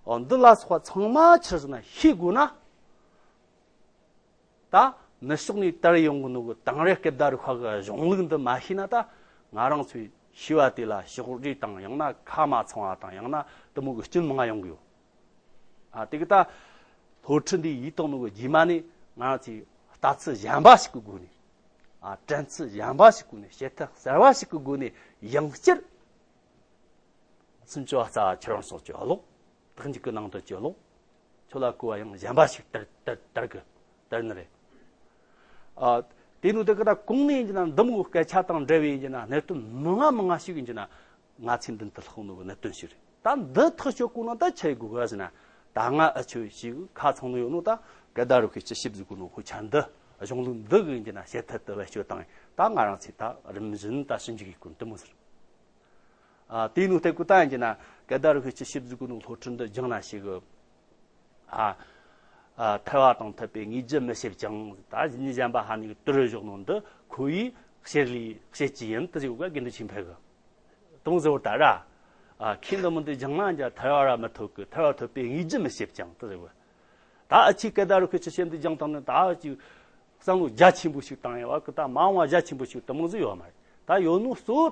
ཨོ། འདི་ལ་སོགས་པ་ཚང་མ་ཆི་ཟེར་ན་ཤེས་དགོས་ན། ད་ནུབ་ཕྱོགས་ནས་དར་ཡོང་གི་ནོ་གི་དེང་རབས་སྐད་བརྡ་རིག་པ་གི་གཞུང་ལུགས་འདི་མ་ཤེས་ན། ད་ང་རང་ཚོའི་ཤེས་པ་དེ་ལ་ཕྱོགས་རིས་དང་། ཡང་ན་ཁ་མ་ཚང་བ་དང་། ཡང་ན་དེ་མོ་གི་སྐྱོན་མང་ང་ཡོང་གི་ཡོད། ཨ། དེ་གི་ད་སློབ་ཁྲིད་འདི་ཡིག་ཐོག་ནོ་གི་རྗེས་མ་ནས་ང་རང་ཚོས་ལྟ་ཚུལ་གཞན་པ་ཞིག་གི་སྒོ་ནས། ཨ། དྲན་ཚུལ་གཞན་པ་ཞིག་གི་སྒོ་ནས། བྱེད་ཐབས་གསར་བ་ཞིག་གི་སྒོ་ནས་ཡང་བསྐྱར་སུམ་ཅུ་པ་རྩ་བ་ཁྱེད་རང་སོགས་ཀྱིས་ཀློག། རྟགས་འཇུག་གི་ནང་དོན་གྱིས་ཀློག། ཁྱོད་ལ་གོ་བ་ཡང་གཞན་པ་ཞིག་སྟེར་སྟེར་སྟེར་གི་སྟེར་ནི་རེད། ཨ། དེ་ནོ་དེ་གི་ད་གོང་ནས་ཡིན་གྱི་ན་འདི་མོ་སྐད་ཆ་དང་འབྲེལ་བའི་ཡིན་གྱི་ན་གནད་དོན་མང་ང་མང་ང་ཞིག་ཡིན་གྱི་ན། ང་ཚོས་མདུན་དུ་ལྷག་ནོ་གི་གནད་དོན་ཞིག་རེད། ད་འདི་ཐག་གཅོད་དགོས་ན་ད་ཆི་དགོས་གི་ཟེར་ན། ད་ང་ཨ་ཆོས་ཞིག་ཁ་ཚང་ནོ་ཡོད་ནོ། ད་སྐད་བརྡ་རིག་པའི་སྤྱི་ཞིབ་ཟེར་གོ་ནོ་དཔེ་ཆ་འདི། གཞུང་ལུགས་འདི་གི་ཡིན་གྱི་ན་བྱེད་ཐབས་དེ་བེད་སྤྱོད་བཏང་། ད་ང་རང་ཚོས་ད་རིམ་བཞིན་ད་ཞིབ་འཇུག་ཡེད་དགོས་དེ་མོ་ཟེར། ཨ། དེ་ནོ་དེ་གི་ད་ཡིན་གྱི་ན་སྐད་བརྡ་རིག་པའི་སྤྱི་ཞིབ་ཟེར་གོ་ནོ་སློབ་ཁྲིད་འདི་སྦྱངས་ན་ཞིག་གི། ཨ། ཨ། ཐར་པ་དང་ཐར་པའི་དངོས་རྒྱུ་མི་ཤེས་ཀྱང་། ད་མི་གཞན་པ་ཧ་ནི་གི་དུར་བཞག་ནོ་འདི་ཁོ་བོས་ཤེས་ལས་ཤེས་ཀྱི་ཡིན། དེ་ཟེར་གོ་ག་དགེ་འདུན་ཆོས་འཕེལ་གི། དེ་མོ་ཟེར་བ་ད་ར། ཨ། ཁྱེད་འདི་མོ་འདི་སྦྱངས་ན་ཡང་ཐར་པ་ར་མི་ཐོབ་གི། ཐར་པ་ཐོབ་པའི་དངོས་རྒྱུ་མི་ཤེས་ཀྱང་དེ་ཟེར་བ། ད་ཨ་ཆོས་སྐད་བརྡ་རིག་པའི་སྤྱི་ཞིབ་འདི་སྦྱངས་བཏང་ནས། ད་ཨ་ཆོས་བསམ་བློ་རྒྱ་ཆེན་པོ་ཞིག་བཏང་ཡོད་པ་གི། ད་མ་འོངས་པ་རྒྱ་ཆེན་པོ་ཞིག་དེ་མོ་ཟིག་ཡོད་མ་རེད། ད་ཡོད་ནོ་གཙོ་བོ་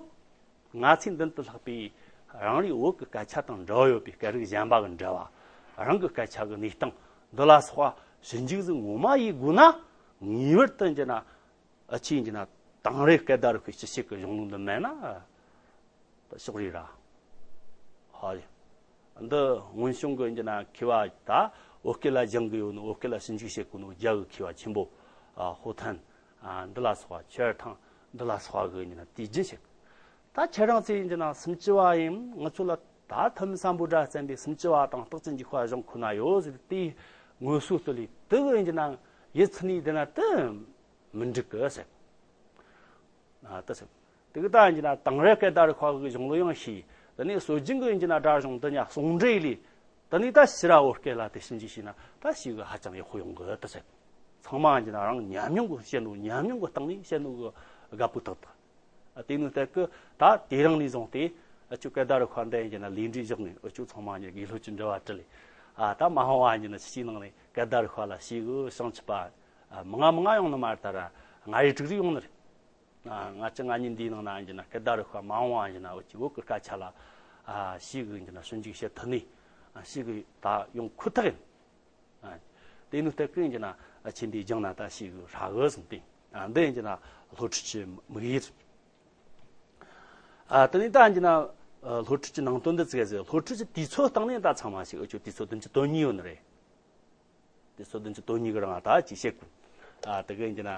ང་ཚོས་མདུན་དུ་ལྷག་པའི་རང་རེའི་བོད་ཀྱི་སྐད་ཆ་དང་འབྲེལ་བ་ཡོད་པའི་སྐད་རིགས་གཞན་པ་གི་འབྲེལ་བ། རང་གི་སྐད་ཆ་གི་གནས་སྟངས་འདི་ལ་སོགས་པ་ཞིབ་འཇུག་ཟིག་ངོ་མ་ཡེད་དགོས་ན། ངེས་པར་དུ་ཡིན་གྱི་ན། ཨ། ཆོས་ཡིན་གྱི་ན་དེང་རབས་སྐད་བརྡ་རིག་པའི་སྤྱི་ཞིབ་ཀྱི་གཞུང་ལུགས་འདི་མེད་ན་ད་ཕྱོགས་རིས་ར། ཧ་ལས། འདི་སྔོན་བྱུང་གི་ཡིན་གྱི་ན་མཁས་པ། ད་བོད་སྐད་ལ་སྦྱང་གི་ཡོད་ནོ། བོད་སྐད་ལ་ཞིབ་འཇུག་བྱེད་གོ་ནོ་རྒྱ་གི་མཁས་པ་ཆེན་པོ། ཨ། ཧོ་ཐན། ཨ། འདི་ལ་སོགས་པ། ཆོས་ཐང་། འདི་ལ་སོགས་པ་གིས་ཡིན་གྱི་ན་དུས་རྒྱུན་བཤད། ད་ཁྱེད་རང་ཚོས་ཡིན་གྱི་ན་སུམ་ཅུ་པ་ཡིན། ང་ཚོ་ལ་ད་ཐོན་མི་སམ་བྷོ་ཊ་བརྩམས་པའི་སུམ་ཅུ་པ་དང་རྟགས་ཀྱི་འཇུག་པ་གཞུང་ཁོ་ན་ཡོད་ཟེར། དེའི་ངོ་སོ་དེ་ལས་དེ་གི་ཡིན་གྱི་ན་ཡིད་ཚིམ་ནས་བསྡད་ན་དེ་མི་འགྲིག་གི་ཟེར། ཨ། དེ་ཟེར། དེ་གི་ད་ཡིན་གྱི་ན་དེང་རབས་སྐད་བརྡ་རིག་པ་གི་གཞུང་ལུགས་ཡང་ཤེས། དེ་ནས་སྲོལ་རྒྱུན་གི་ཡིན་གྱི་ན་སྒྲ་གཞུང་འདི་གཉིས་ཟུང་འབྲེལ་ལས། དེ་ནས་ད་ཕྱིར་ར་བོད་སྐད་ལ་དེ་ཞིབ་འཇུག་བྱས་ན་ད་ཞེ་གི་ཧ་ཅང་ཡག་པོ་ཡོང་གི། དེ་ཟེར། ཚང་མ་ཡིན་གྱི་ན་རང་ཉམས་མྱོང་གི་བཤད་ནོ། ཉམས་མྱོང་གི་སྟེང་ནས་བཤད་ནོ་གི་དགའ་པོ་ཏག་ཏག། ཨ། དེ་ནོ་དེ་གི་ད་དེ་རིང་ནས་བཟུང་སྟེ་ཨ་ཆོས་སྐད་བརྡ་རིག་པ་འདི་ཡིན་གྱི་ན་ལས་འབྲས་བཞག་ནས། ཨ་ཆོས་ཚང་མ་ཡིན་དགེ་སློབ་ཀྱི་འབྲེལ་བ་བསྒྲིགས་ལས། ཨ། ད་མ་འོངས་པ་ཡིན་གྱི་ན་ཕྱི་ནང་ནས་སྐད་བརྡ་རིག་པ་ལ་ཞེ་གི་བྱང་ཆུབ་པ། ཨ། མང་ང་མང་ང་ཡོང་ནི་མ་རེད། ད་ར་ལྔ་རེ་དྲུག་རེ་ཡོང་ནི་རེད། ཨ། ལྔ་བཅུ་ང་གཉིས་འདིའི་ནང་ན་ཡིན་གྱི་ན་སྐད་བརྡ་རིག་པ་མ་འོངས་པ་ཡིན་གྱི་ན་འུ་ཅག་བོད་ཀྱི་སྐད་ཆ་ལ། ཨ། ཞེ་གི་ཡིན་གྱི་ན་ཞིབ་འཇུག་བྱེད་ཐུབ་ནི། ཨ། ཞེ་གི་ད་ཡོང་ཁོ་ཐག་ཡིན། ཨ། དེ་ནོ་དེ་གི་ཡིན་གྱི་ན་ ཆེན་པོའི་སྦྱང་ན་ད་ཤེས་གི་ཧྲ་གི་ཟིན་ཏེ། ཨ་འདི་ཡིན་གྱི་ན་སློབ་ཁྲིད་ཀྱི་དམིགས་ཡུལ། ཨ་དེ་ནས་ད་ཡིན་གྱི་ན་སློབ་ཁྲིད་ཀྱི་ནང་དོན་འདི་ཙི་ག་ཟེར། སློབ་ཁྲིད་ཀྱི་དུས་ཚོད་སྟེང་ནས་ད་ཚང་མ་ཞིག་འུ་ཅོ་དུས་ཚོད་བདུན་ཅུ་དོན་གཉིས་ཡོད་ནི་རེད། དུས་ཚོད་བདུན་ཅུ་དོན་གཉིས་གི་རིང་ད་ཅིག་བཤད་དགོས། ཨ་དེ་གི་ཡིན་གྱི་ན་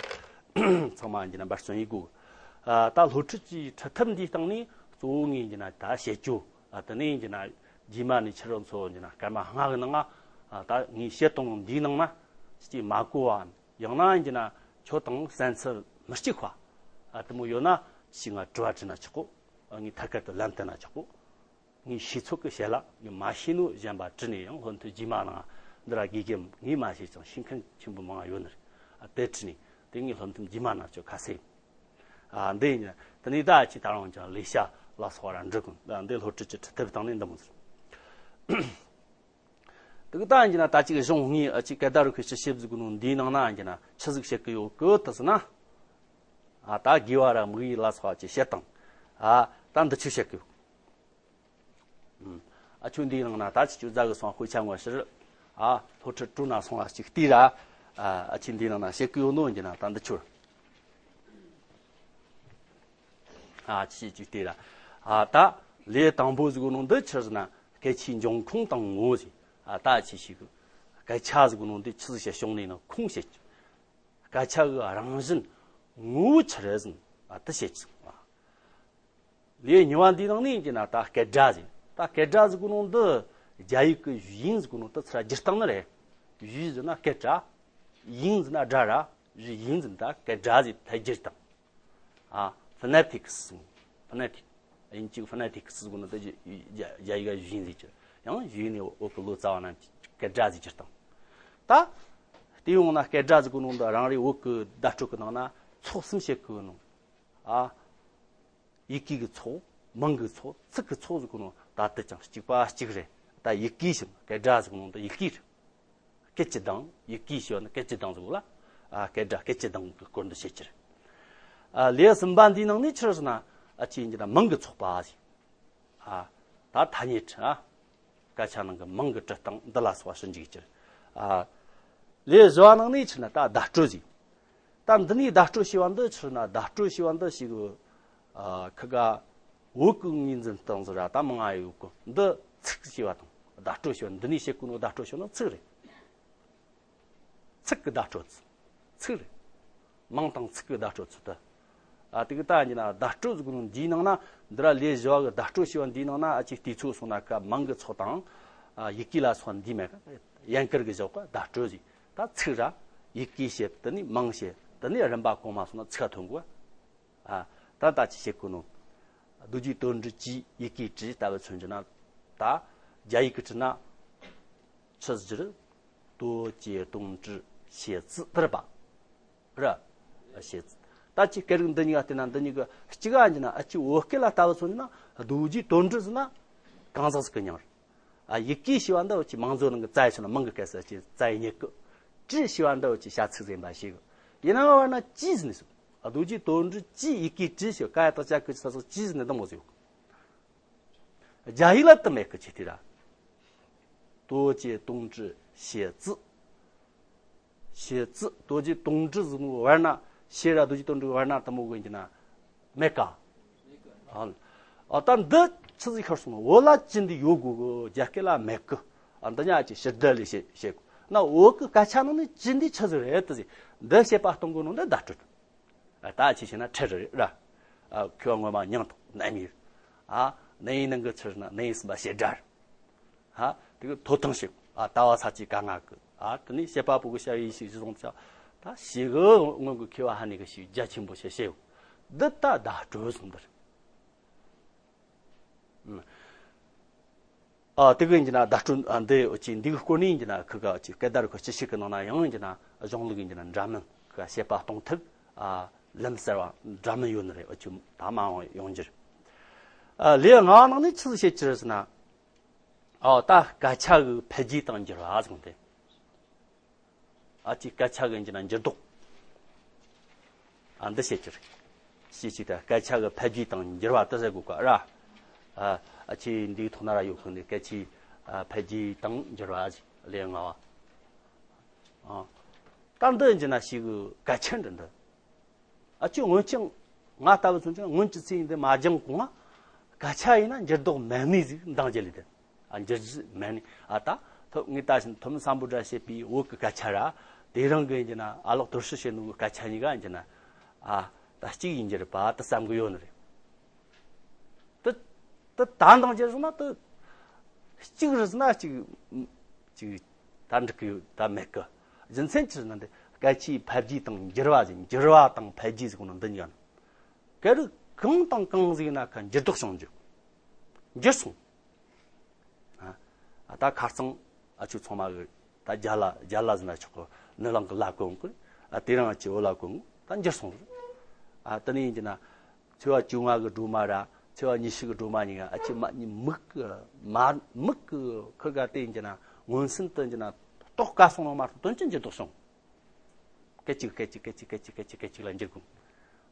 ཚང་མ་ཡིན་གྱི་ན་འབད་བརྩོན་ཡེད་དགོས། ཨ་ད་སློབ་ཁྲིད་ཀྱི་ཁྲིད་ཐབས་འདིའི་སྟེང་ནས་གཙོ་བོ་ངས་ཡིན་གྱི་ན་ད་བཤད་རྒྱུ། ཨ་དེ་ནས་ཡིན་གྱི་ན་རྗེས་མ་ནས་ཁྱེད་རང་ཚོ་ཡིན་གྱི་ན་སྐར་མ་ལྔ་གི་ནང་ང་ཨ་ད་ངས་བཤད་གཏོང་འདིའི་ནང་ན་ཅིག་མ་གོ་བ། ཡང་ན་ཡིན་གྱི་ན་ཁྱོད་དང་བསམ་ཚུལ་མི་གཅིག་པ་ཨ་དེ་མོ་ཡོད་ན་ཅིག་ང་དྲི་བ་དྲིས་ན་ཆོག་གོ། ངས་ཐད་ཀར་དུ་ལན་བསྟན་ན་ཆོག་གོ། ངས་ཤེས་ཚོད་ཀྱི་བཤད་ལ་ངས་མ་ཤེས་ནོ་གཞན་པ་དྲིས་ནས། ཡང་སློབ་ཐུན་རྗེས་མ་ནང་འདི་ར་དགེ་རྒན་ངས་མ་ཤེས་ཀྱང་ཤེས་མཁན་ཆེན་པོ་མང་ཡོད་ནི་རེད། ཨ་དེ་དྲིས་ནས་དེ་ངས་སློབ་ཐུན་རྗེས་མ་ནང་ཆོག་ཁ་གསལ། ཨ་འདི་ཡིན། དེ་ནས་ད་ཅི་ད་རུང་ཀྱང་ལས་བྱ་ལ་སོགས་ར་འབྲི་དགོས། ཨ་འདི་སློབ་ཁྲིད་ཀྱི་ཁྲིད་ཐབས་སྟེང་ནས་འདི་མོ་ཟེར། དེ་གི་ད་ཡིན་གྱི་ན་ད་ཅིག་གཞུང་ངས་ཨ་ཅིག་སྐད་བརྡ་རུ་ཁུ་ཞིབ་ཞིབ་ཟིག་གི་ནང་འདིའི་ནང་ན་ཡིན་གྱི་ན་ཆི་ཟིག་བཤད་གི་ཡོད་གི་ད་ཟེར་ན། ཨ་ད་དགེ་བ་ར་དམིགས་ཡུལ་ལ་སོགས་ཅིག་བཤད་དང་། ཨ་ད་འདི་ཆོ་བཤད་གི་ཡོད། ཨ་ཆོས་འདིའི་ནང་ན་ད་ཅི་ཅུ་རྫ་གི་སོང་དཔེ་ཆ་ངོ་ཕྱིར། ཨ་སློབ་ཁྲིད་སྤྲོ་ན་སོང་ལ་ཅིག་བལྟས་ར། ཨ་ཨ་ཆོས་འདིའི་ནང་ན་བཤད་གི་ཡོད་ནོ་ཡིན་གྱི་ན་ད་འདི་ཆོ། ཨ་ཅི་ཅིག་བལྟས་ར། ཨ་ད་ལས་དང་པོ་ཟིག་གི་ནང་འདི་ཆི་ཟེར་ན་སྐད་ཆའི་འབྱུང་ཁུངས་དང་ངོ་བོ་ཟིག་ཨ་ད་ཅི་ཞིག་གི་སྐད་ཆ་ཟིག་གི་ནང་འདི་ཆི་ཟིག་བཤད་བྱུང་ནས་ན་ཁུངས་བཤད་ཀྱི། སྐད་ཆ་གི་རང་བཞིན་ངོ་བོ་ཆི་རེད་ཟེར་ན་ཨ་དེ་བཤད་ཀྱི། ལས་གཉིས་པ་འདིའི་ནང་ནས་ཡིན་གྱི་ན་ད་སྐད་སྒྲ་ཟིག་ད་སྐད་སྒྲ་ཟིག་གི་ནང་དུ་རྒྱ་ཡིག་གི་ཡུལ་ཡིན་ཟིག་གི་ནང་དུ་ཚུར་བསྒྱུར་སྟངས་ནི་རེད། ཡུལ་ཟེར་ན་སྐད་སྒྲ། ཡིན་ཟེར་ན་སྒྲ་ར། ཡུལ་ཡིན་ཟེར་ན་ད་སྐད་སྒྲ་ཟིག་ཐད་བསྒྱུར་སྟངས། ཨ་ཕོ་ནེ་ཏིག་སི། ཕོ་ནེ་ཏིག་དབྱིན་ཇིའི་ཕོ་ནེ་ཏིག་སི་ཟེར་གོ་ནོ་དེ་རྒྱ་རྒྱ་ཡིག་ག་ཡུལ་ཡིན་ཟེར་གྱི། ཡང་ཡུལ་ནས་འོག་གི་ལོ་ཙཱ་བ་རྣམས་ཀྱིས་སྐད་སྒྲ་ཟེར་གྱི་དང་། ད་དེ་ཡོང་ན་སྐད་སྒྲ་ཟེར་གོ་ནོ་འདི་རང་རེ་བོད་ཀྱི་བརྡ་སྤྲོད་ཀྱི་ནང་ན་ཚོགས་གསུམ་བཤད་གི་ནོ། ཨ་ཡི་གེ་གི་ཚོགས། མིང་གི་ཚོགས། ཚིག་གི་ཚོགས་ཟེར་གོ་ནོ་ད་དེ་ཀྱང་གཅིག་པ་གཅིག་རེད། ད་ཡི་གེ་ཞིག་སྐད་སྒྲ་ཟེར་གོ་ནོ་འདི་ཡི་གེ་རེད། སྐད་ཀྱི་གདངས། ཡི་གེ་ཞེས་པ་ནི་སྐད་ཀྱི་གདངས་ཟེར་གོ་ལ། ཨ་སྐད་སྒྲ་སྐད་ཀྱི་གདངས་ཀྱི་སྐོར་འདི་བཤད་ཀྱི་རེད། ཨ་ལེའུ་གསུམ་པ་འདིའི་ནང་ནས་ཆི་རེད་ཟེར་ན། ཨ་ཅི་ཡིན་གྱི་ན་མིང་གི་ཚོགས་པ་ཟེར། ཨ་ད་ཐ་སྙད་ཨ་སྐད་ཆ་ནང་གི་མིང་གི་འབྲི་སྟངས་འདི་ལ་སོགས་པ་ཞིབ་འཇུག་ཀྱི་རེད། ཨ་ལེའུ་བཞི་པ་ནང་ནས་ཆི་རེད་ན་ད་བརྡ་སྤྲོད་ཟེར། ད་འདི་ནས་བརྡ་སྤྲོད་ཞེས་པ་འདི་ཆི་རེད་ན། བརྡ་སྤྲོད་ཞེས་པ་འདི་ཞིག་ཨ་ཁི་ག་བོད་ཀྱི་ངོས་འཛིན་སྟངས་ཟེར་ར་ད་མང་ང་ཡོད་གི། འདི་ཚིག་ཞེས་པ་དང་བརྡ་སྤྲོད་ཞེས་པ་འདི་ནས་བཤད་གོ་ནོ་བརྡ་སྤྲོད་ཞེས་ན་ཚིག་རེད། ཚིག་གི་བརྡ་སྤྲོད་ཚིག་རེད། མིང་དང་ཚིག་གི་བརྡ་སྤྲོད་ཚུལ་དུ། ཨ་དེ་གི་ད་ཡིན་ན་བརྡ་སྤྲོད་ཟེར་གོ་ནོ་འདིའི་ནང་ན། འདི་ར་ལས་བཞི་བ་གི་བརྡ་སྤྲོད་ཞེས་པ་འདིའི་ནང་ན་ཨ་ཅིག་བལྟས་ཚུལ་སོང་ན་ཀ་མིང་གི་ཚོགས་དང་། ཨ་ཡི་གེ་ལ་སོགས་འདི་མེད་ཀ་ཡན་གར་གི་བཞག་པ་བརྡ་སྤྲོད་ཟེར། ད་ཚིག་ར་ཡི་གེ་བཤད། དེ་ནས་མིང་བཤད། དེ་ནས་རིམ་པ་གོང་མ་སོང་ན་ཚིག་ཐོན་དགོས། ཨ་ད་ད་ཅི་བཤད་གོ་ནོ། རྡོ་རྗེ་དོན་གྲུབ་ཀྱིས་ཡི་གེ་བྲིས་ལྟ་བུ་མཚོན་གྱི་ན། ད་རྒྱ་ཡིག་གི་བྲིས་ན། ཆི་ཟེར། 多谢东之写字 དེ་རེད་པ། ར། 写字། ད་ཅི་སྐད་རིགས་འདི་གཉིས་ཀ་བལྟས་ན་འདི་གཉིས་ཀ་གཅིག་ཨ་ཡིན་ན། ཨ་ཅི་བོད་སྐད་ལ་ལྟ་བུ་མཚོན་ན་རྡོ་རྗེ་དོན་གྲུབ་ཟེར་ན་གང་ཟག་ཟིག་གི་མྱིང་རེད། ཨ་ཡི་གེ་ཞེས་པ་འདི་ཅི་མིང་མཛོད་ནང་གི་ཙའི་ཕྱིར་ན་མིང་གི་སྐད་ཟེར་ཅི་ཙའི་ཉེ་གི། 之 ཞེས་པ་འདི་ཅི་བྱ་ཚིག་ཟིག་ཡིན་པ་ཞིག་ཡིན་ན་བར་ན་ཀྱིས་ཟེར་ནས་སོ། རྡོ་རྗེ་དོན་གྲུབ་ཀྱིས་ཡི་གེ་བྲིས་ཞེས་ཀ་ཡ་བཏགས་ཀྱ་གི་ས་སོགས་ཀྱིས་ཟེར་ནས་འདི་མོ་ཟིག་ཡོད། རྒྱ་ཡིག་ལ་དུ་མེད་གི་ཆེ་དེ་ར། 多谢东之写字། 写字། 多谢东之 ཟེར་ནོ་བར་ན་写ར་རྡོ་རྗེ་དོན་གྲུབ་བར་ན་དུ་མོ་གི་ཡིན་གྱི་ན་མེད་ཀ་ཨ་ད་འདི་ཆི་ཟིག་ཤར་སོང་ན་བོད་ལ་ཀྱི་འདི་ཡོད་དགོས་གི། རྒྱ་སྐད་ལ་མེད་གི། ཨ་འདི་ཉག་ཅིག་ཕྱིར་བསྡུ་ལས་བྱེད་བྱེད་དགོས་ན། བོད་གི་སྐད་ཆ་ནང་ནས་ཀྱི་འདི་ཆི་ཟིག་རེད་དུ་ཟིག་འདི་བཤད་པ་གཏོང་དགོས་ནོ་འདི་བརྡ་སྤྲོད། ད་ཅི་བྱས་ན་ཁྲི་རེད་ར། ཨ་ཁུ་བ་ངོ་མ་མྱིང་དང་རྣམ་དབྱེ། ཨ་གནས་ཡིག་ནང་གི་ཚུལ་ན་གནས་ཡིག་གསུམ་པ་བྱེད་སྒྲ་རེད། ཨ་དེ་གི་ཐོ་ཐང་ཞིག་ཨ་ལྟ་བ་ས་ཅི་ག་ང་གི། ཨ་དེ་ནས་བྱེད་པ་པོ་གི་བྱ་བའི་ཡིག་ཞིག་གཞི་བཟུང་བྱ། ད་ཞིག་གི་སྔོན་གི་མཁས་པ་ཧ་ནི་གི་ཞིག་རྒྱ་ཆེན་པོ་བྱེད་བྱེད། འདི་ད་བརྡ་སྤྲོད་གསུངས་འདིར། ཨ་དེ་གི་ཡིན་གྱི་ན་བརྡ་སྤྲོད་ཨ་འདི་ཅི་འདི་གི་སྐོར་ནས་ཡིན་གྱི་ན་ཁི་ག་ཅི་སྐད་བརྡ་རུ་ཁ་ཅི་ཞིག་གི་ནང་ན་ཡང་ཡིན་གྱི་ན་གཞུང་ལུགས་ཡིན་གྱི་ན་འདྲ་མིན་ཁི་ག་བྱེད་པ་གཏོང་ཐབས་ཨ་ལམ་གསར་བ་འདྲ་མིན་ཡོད་ནི་རེད། ཨ་ཅི་ད་མ་འོང་ཡོང་རྒྱུ་རེད། ཨ་ལེའུ་ལྔ་ནང་ནས་ཆི་ཟིག་བཤད་ཀྱི་རེད་ཟེར་ན། ཨ་ད་སྐད་ཆ་གི་འཕེལ་རྒྱས་དང་འགྱུར་བ་ཟེར་གོ་ནོ་དེ། ཨ་ཅི་སྐད་ཆ་གི་ཡིན་གྱི་ན་འགྱུར་ལྡོག་ཨ་འདི་བཤད་ཀྱི་རེད། ཞེས་ཅིག་ད་སྐད་ཆ་གི་འཕེལ་རྒྱས་དང་འགྱུར་བ་དེ་ཟེར་དགོས་ཀ་ར། ཨ་ཨ་ཅི་འདིའི་ཐོག་ན་ར་ཡོད་གི་ནི་སྐད་ཆའི་ཨ་འཕེལ་རྒྱས་དང་འགྱུར་བ་ལེའུ་ལྔ་བ། ཨ་ ད་འདི་ཡིན་གྱི་ན་ཞིག་གི་སྐད་ཆ་འདི་འདི། ཨ་ཅེ་སྔོན་ཆད་ང་ལྟ་བུ་ཚོ་ཅང་སྔོན་གྱི་ཚེ་ཡིན་འདི་མ་སྦྱངས་གོང་ང་སྐད་ཆ་ཡིན་ན་འགྱུར་ལྡོག་མེད་ནི་ཟིག་འདང་རྒྱལ་ལི་དེ། ཨ་འགྱུར་རྒྱུ་མེད་ནི། ཨ་ད་ཐོབ་ངས་ད་བཞིན་ཐོབ་སམ་བྷོ་ཊ་བཤད་པའི་བོད་ཀྱི་སྐད་ཆ་ར། དེ་རིང་གི་ཡིན་གྱི་ན་ཨ་ལགས་དོར་ཞི་བྱེད་ནོ་གི་སྐད་ཆ་གཉིས་ཀ་ཡིན་གྱི་ན། ཨ་ད་གཅིག་ཡིན་གྱི་རེད་པ་ད་བསམ་གི་ཡོད་ནི་རེད། དེ་དེ་ད་འདང་རྒྱལ་སོང་ན་དེ་གཅིག་རེད་ཟེར་ན་གཅིག་གཅིག་ད་འགྲིག་གི་ཡོད་ད་མེད་གི། རྒྱུ་མཚན་ཅི་ཟེར་ན་འདི་སྐད་ཆའི་ཕལ་རྒྱས་དང་འགྱུར་བ་ཟིག་འགྱུར་བ་དང་ཕལ་རྒྱས་ཟིག་གོ་ནོ་འདི་གཉིས་ཀ་ནི། སྐད་རིགས་གང་དང་གང་ཟིག་ཡིན་ན་ཁ་འགྱུར་ལྡོག་བྱུང་རྒྱུ། འགྱུར་སོང་། ཨ་ད་ཁ་རྩང་ཨ་ཆོས་ཚང་མ་གི་ད་རྒྱ་ལ་རྒྱ་ལ་ཟེར་ན་ཆོག་གི། ནི་ལང་གི་ལ་གོང་གི། ཨ་དེ་རིང་ཨ་ཆོས་བོད་ལ་གོང་གི་ད་འགྱུར་སོང་། ཨ་དེ་ནས་ཡིན་གྱི་ན་ཚེས་པ་བཅོ་ལྔ་གི་སྒྲོལ་མ་ར་ཚེས་པ་ཉི་ཤུ་གི་སྒྲོལ་མ་གཉིས་ཀ་ཨ་ཆོས་མ་མིག་གི་མ་མིག་གི་ཁུར་ག་དེ་ཡིན་གྱི་ན་མངོན་སུམ་དུ་ཡིན་གྱི་ན་རྟོགས་དཀའ་སོང་ནོ་མ་གཏོགས་དོན་ཅི་འགྱུར་ལྡོག་བྱུང་། སྐད་ཅིག་སྐད་ཅིག་སྐད་ཅིག་སྐད་ཅིག་སྐད་ཅིག་སྐད་ཅིག་ལ་འགྱུར་དགོས།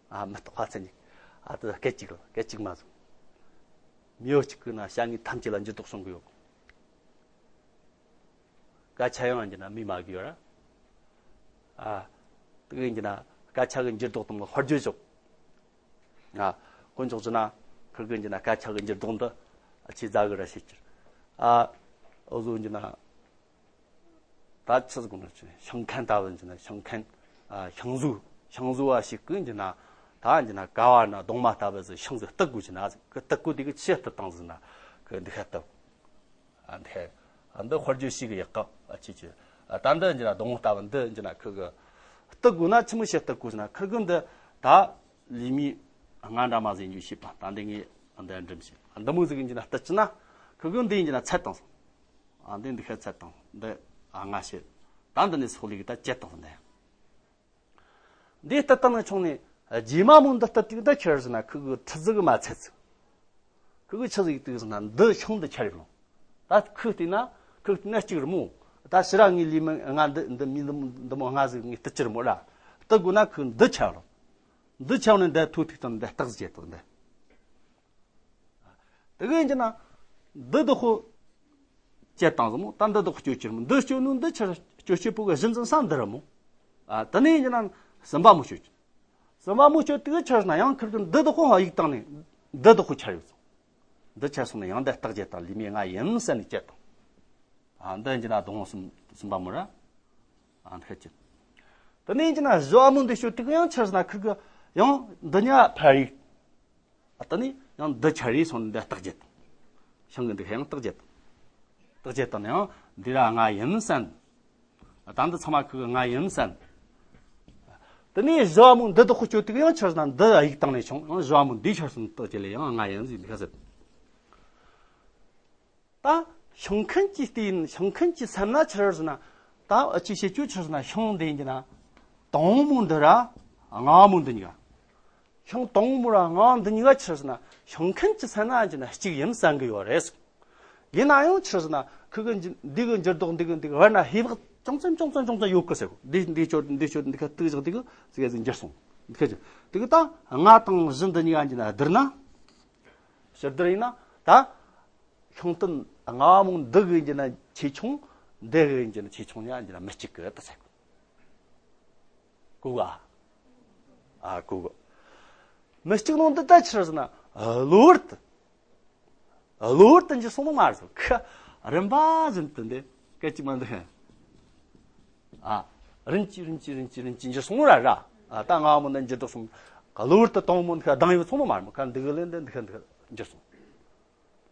ཨ་མི་རྟག་པ་མཚན་ཉིད། ཨ་དེ་སྐད་ཅིག་ལ་སྐད་ཅིག་མ་བཟུང་། མི་འོ་གཅིག་གི་ན་བྱ་དངོས་ཐམས་ཅད་ལ་འགྱུར་ལྡོག་བྱུང་གི་ཡོད། སྐད་ཆ་ཡང་ཡིན་གྱི་ན་མི་མ་གི་ཡོད་ར། ཨ་དེ་གི་ཡིན་གྱི་ན་སྐད་ཆ་གི་འགྱུར་ལྡོག་དང་ལ་དཔེར་བརྗོད་ཞོག། ཨ་དཀོན་མཆོག་ཅི་ན་ཁུར་གི་ཡིན་གྱི་ན་སྐད་ཆ་གི་འགྱུར་ལྡོག་འདི་ཨ་ཆེ་ཛ་གི་ར་ཤེས་ཀྱི། ཨ་འོ་བཟོ་ཡིན་གྱི་ན། ད་ཆི་ཟིག་གོ་ནོ་ཆི་ཤིང་མཁན་ལྟ་བུ་ཡིན་གྱི་ན་ཤིང་མཁན། ཨ་ཤིང་བཟོ་ཤིང་བཟོ་བ་ཞིག་གི་ཡིན་གྱི་ན་ད་ཡིན་གྱི་ན་ཀ་བ་ན་གདོང་མ་ལྟ་བུ་ཟིག་ཤིང་ཟིག་གཏུབ་དགོས་ཀྱི་ན་ཟིག་གི་གཏུབ་དགོས་དེ་གི་ཆི་གཏུབ་བཏང་ཟིག་ན་གི་འདི་ཁ་གཏུབ། ཨ་འདི་ཁ་ཨ་འདི་དཔེར་བརྗོད་ཞིག་གི་ཡག་ག་ཨ་ཆི་ཆི། ཨ་ད་འདི་ཡིན་གྱི་ན་གདོང་ལྟ་བུ་འདི་ཡིན་གྱི་ན་ཁི་གི་གཏུབ་དགོས་ན་ཆི་མོ་ཞིག་གཏུབ་དགོས་ཟིག་ན་ཁིར་གི་འདི་ད་ལི་མི་ང་འདྲ་མ་ཟིག་འཇུ་ཤེས་པ་ད་འདི་ངས་ཨ་འདི་འགྲིམ་ཤེས་ཨ་འདི་མོ་ཟིག་ཡིན་གྱི་ན་གཏུབ་ཅི་ན་ཁིར་གི་འདི་ཡིན་གྱི་ན་ཚད་བཏང་སོང་། ཨ་འདི་འདི་ཁ་ཚད་དང་འདི་ཨ་ང་ཤེས། ད་འདི་ནས་སོག་ལེ་གི་ད་བཅད་དང་འདི། འདི་ལྟ་སྟངས་ནས་ཆུང་ནས་རྗེས་མ་མོ་འདི་ལྟ་དུས་ད་ཁྱེར་ཟེར་ན་ཁུ་གི་ཁྲི་ཟིག་གི་མ་ཚད་ཟིག་ཁུ་གི་ཆི་ཟིག་དུས་ཟེར་ན་འདི་ཤིང་འདི་ཁྱེར་ཡོང་། ད་ཁུ་བལྟས་ན་ཁུ་བལྟས་ན་གཅིག་རེད་མོ། ད་ཕྱི་ར་ངའི་ལུས་མི་ང་འདི་འདི་མི་འདི་མོ་འདི་མོ་ང་ཟིག་ངའི་ལྟ་ཅི་རེད་མོ་ར། ལྟ་དགོས་ན་ཁུ་འདི་ཁྱེར་རོ། འདི་ཁྱེར་ནས་འདི་ཐུག་ཐུག་དང་འདི་རྟགས་བྱེད་དང་འདི། དེ་གི་ཡིན་གྱི་ན། འདི་བདག་པོ་བཅད་བཏང་ཟིག་མོ། ད་འདི་བདག་པོ་གཅོད་ཀྱི་རེད་མོ། འདི་གཅོད་ནོ་འདི་ཆར་གཅོད་བྱེད་པོ་གི་གཞི་འཛིན་ས་འདི་རེད་མོ། ཨ་དེ་ནས་ཡིན་གྱི་ན་གསུམ་པ་མོ་གཅོད་ཀྱི། གསུམ་པ་མོ་གཅོད་དེ་གི་ཆར་ན་ཡང་ཁིར་གི་འདི་བདག་པོ་ཧ་ཡིག་བཏང་ནས་འདི་བདག་པོ་ཆར་ཡོད་ཟིག་འདི་ཆར་སོང་ན་ཡང་འདི་རྟགས་བྱེད་དང་ལི་མི་ང་ཡིན་ཟེར་ནས་བཅད་བཏང་། ཨ་འདི་ཡིན་གྱི་ན་སྡོང་བོ་གསུམ་གསུམ་པ་མོ་ར། ཨ་འདི་ཁ་ཅི། དེ་ནས་ཡིན་གྱི་ན་བཞི་བ་མོ་འདི་གཅོད་དེ་གི་ཡང་ཆར་ན་ཁིར་གི་ཡང་འདི་ཉ་ཕ་ཡིག་ཨ་ད་ནི་ཡང་འདི་ཆ་རེ་སོང་འདི་རྟགས་བརྒྱད་དང་། ཤིང་གི་འདི་ཡང་རྟགས་བརྒྱད་དང་། རྟགས་བརྒྱད་དང་ནི་ཡང་འདི་ར་ང་ཡིན་བསམ། ད་འདི་ཚང་མ་ཁུ་གི་ང་ཡིན་བསམ། དེ་ནས་བཞི་བ་མོ་འདི་དག་གི་སྤྱོད་དུས་ཡང་ཆར་ན་འདི་ཡིག་བཏང་ནས་བྱུང་ཡང་བཞི་བ་མོ་འདིའི་ཆར་སོང་རྟགས་བརྒྱད་ལས་ཡང་ང་ཡིན་ཟིག་འདི་ཁ་ཟེར། ད་ཤིང་མཁན་གྱི་ལྟས་ཡིན་ཤིང་མཁན་གྱི་སེམས་ན་ཆི་རེད་ཟེར་ན། ད་ཨ་ཅི་བྱེད་རྒྱུ་ཆི་རེད་ཟེར་ན་ཤིང་འདི་ཡིན་གྱི་ན། དང་པོ་མོ་འདི་ར། ལྔ་བ་མོ་འདི་གཉིས་ཀ་ཤིང་དང་པོ་མོ་ར་ལྔ་བ་འདི་གཉིས་ཀ་ཆི་རེད་ཟེར་ན་ཤིང་མཁན་གྱི་སེམས་ན་ཡིན་གྱི་ན་གཅིག་ཡིན་བསམ་གི་ཡོད་རེད་ཟེར། ཡིན་ན་ཡང་ཆི་རེད་ཟེར་ན་ཁུ་གི་འདི་གི་འགྱུར་ལྡོག་འདི་གི་འདི་གི་བར་ན་ཧེ་བག་ཅུང་ཙམ་ཅུང་ཙམ་ཅུང་ཙམ་ཡོད་གི་ཟེར་གོ། འདི་འདི་ཆོ་འདི་ཁ་དུག་བཞག་འདི་གི་ཙི་གེ་ཟིག་འགྱུར་སོང་། འདི་ཁ་ཅི་འདི་གི་ད་ལྔ་དང་བཞི་འདི་གཉིས་ཀ་ཡིན་གྱི་ན་བསྡུར་ན། ཕྱིར་བསྡུར་ཡིན་ན་ད། ཤིང་རྟ་ལྔ་བ་མོ་འདི་གི་ཡིན་གྱི་ན་ཆེ་ཆུང་། འདི་གི་ཡིན་གྱི་ན་ཆེ་ཆུང་ཡང་ཡིན་གྱི་ན་མི་གཅིག་གི་ད་ཟེར་གོ། གོ་ག་ཨ་གོ་གི། མི་གཅིག་ནང་འདི་ད་ཆི་རེད་ཟེར་ན་གློ་བུར་དུ། གློ་བུར་དུ་འགྱུར་སོང་ནོ་མ་རེད་ཟེར་གི། རིམ་པ་བཞིན་དུ་འདི་སྐད་ཅིག་མ་འདི་ཧན། ཨ། རིམ་གྱིས་རིམ་གྱིས་རིམ་གྱིས་རིམ་གྱིས་འགྱུར་སོང་ར་ར། ཨ་ད་ལྔ་བ་མོ་འདི་འགྱུར་ལྡོག་སོང་། གློ་བུར་དུ་དང་པོ་མོ་འདི་ཁ་ལྡང་ཡོད་སོང་ནོ་མ་རེད་མོ། ཁ་འདི་གི་ལས་འདི་འདི་ཁ་འདི་ཁ་འགྱུར་སོང་།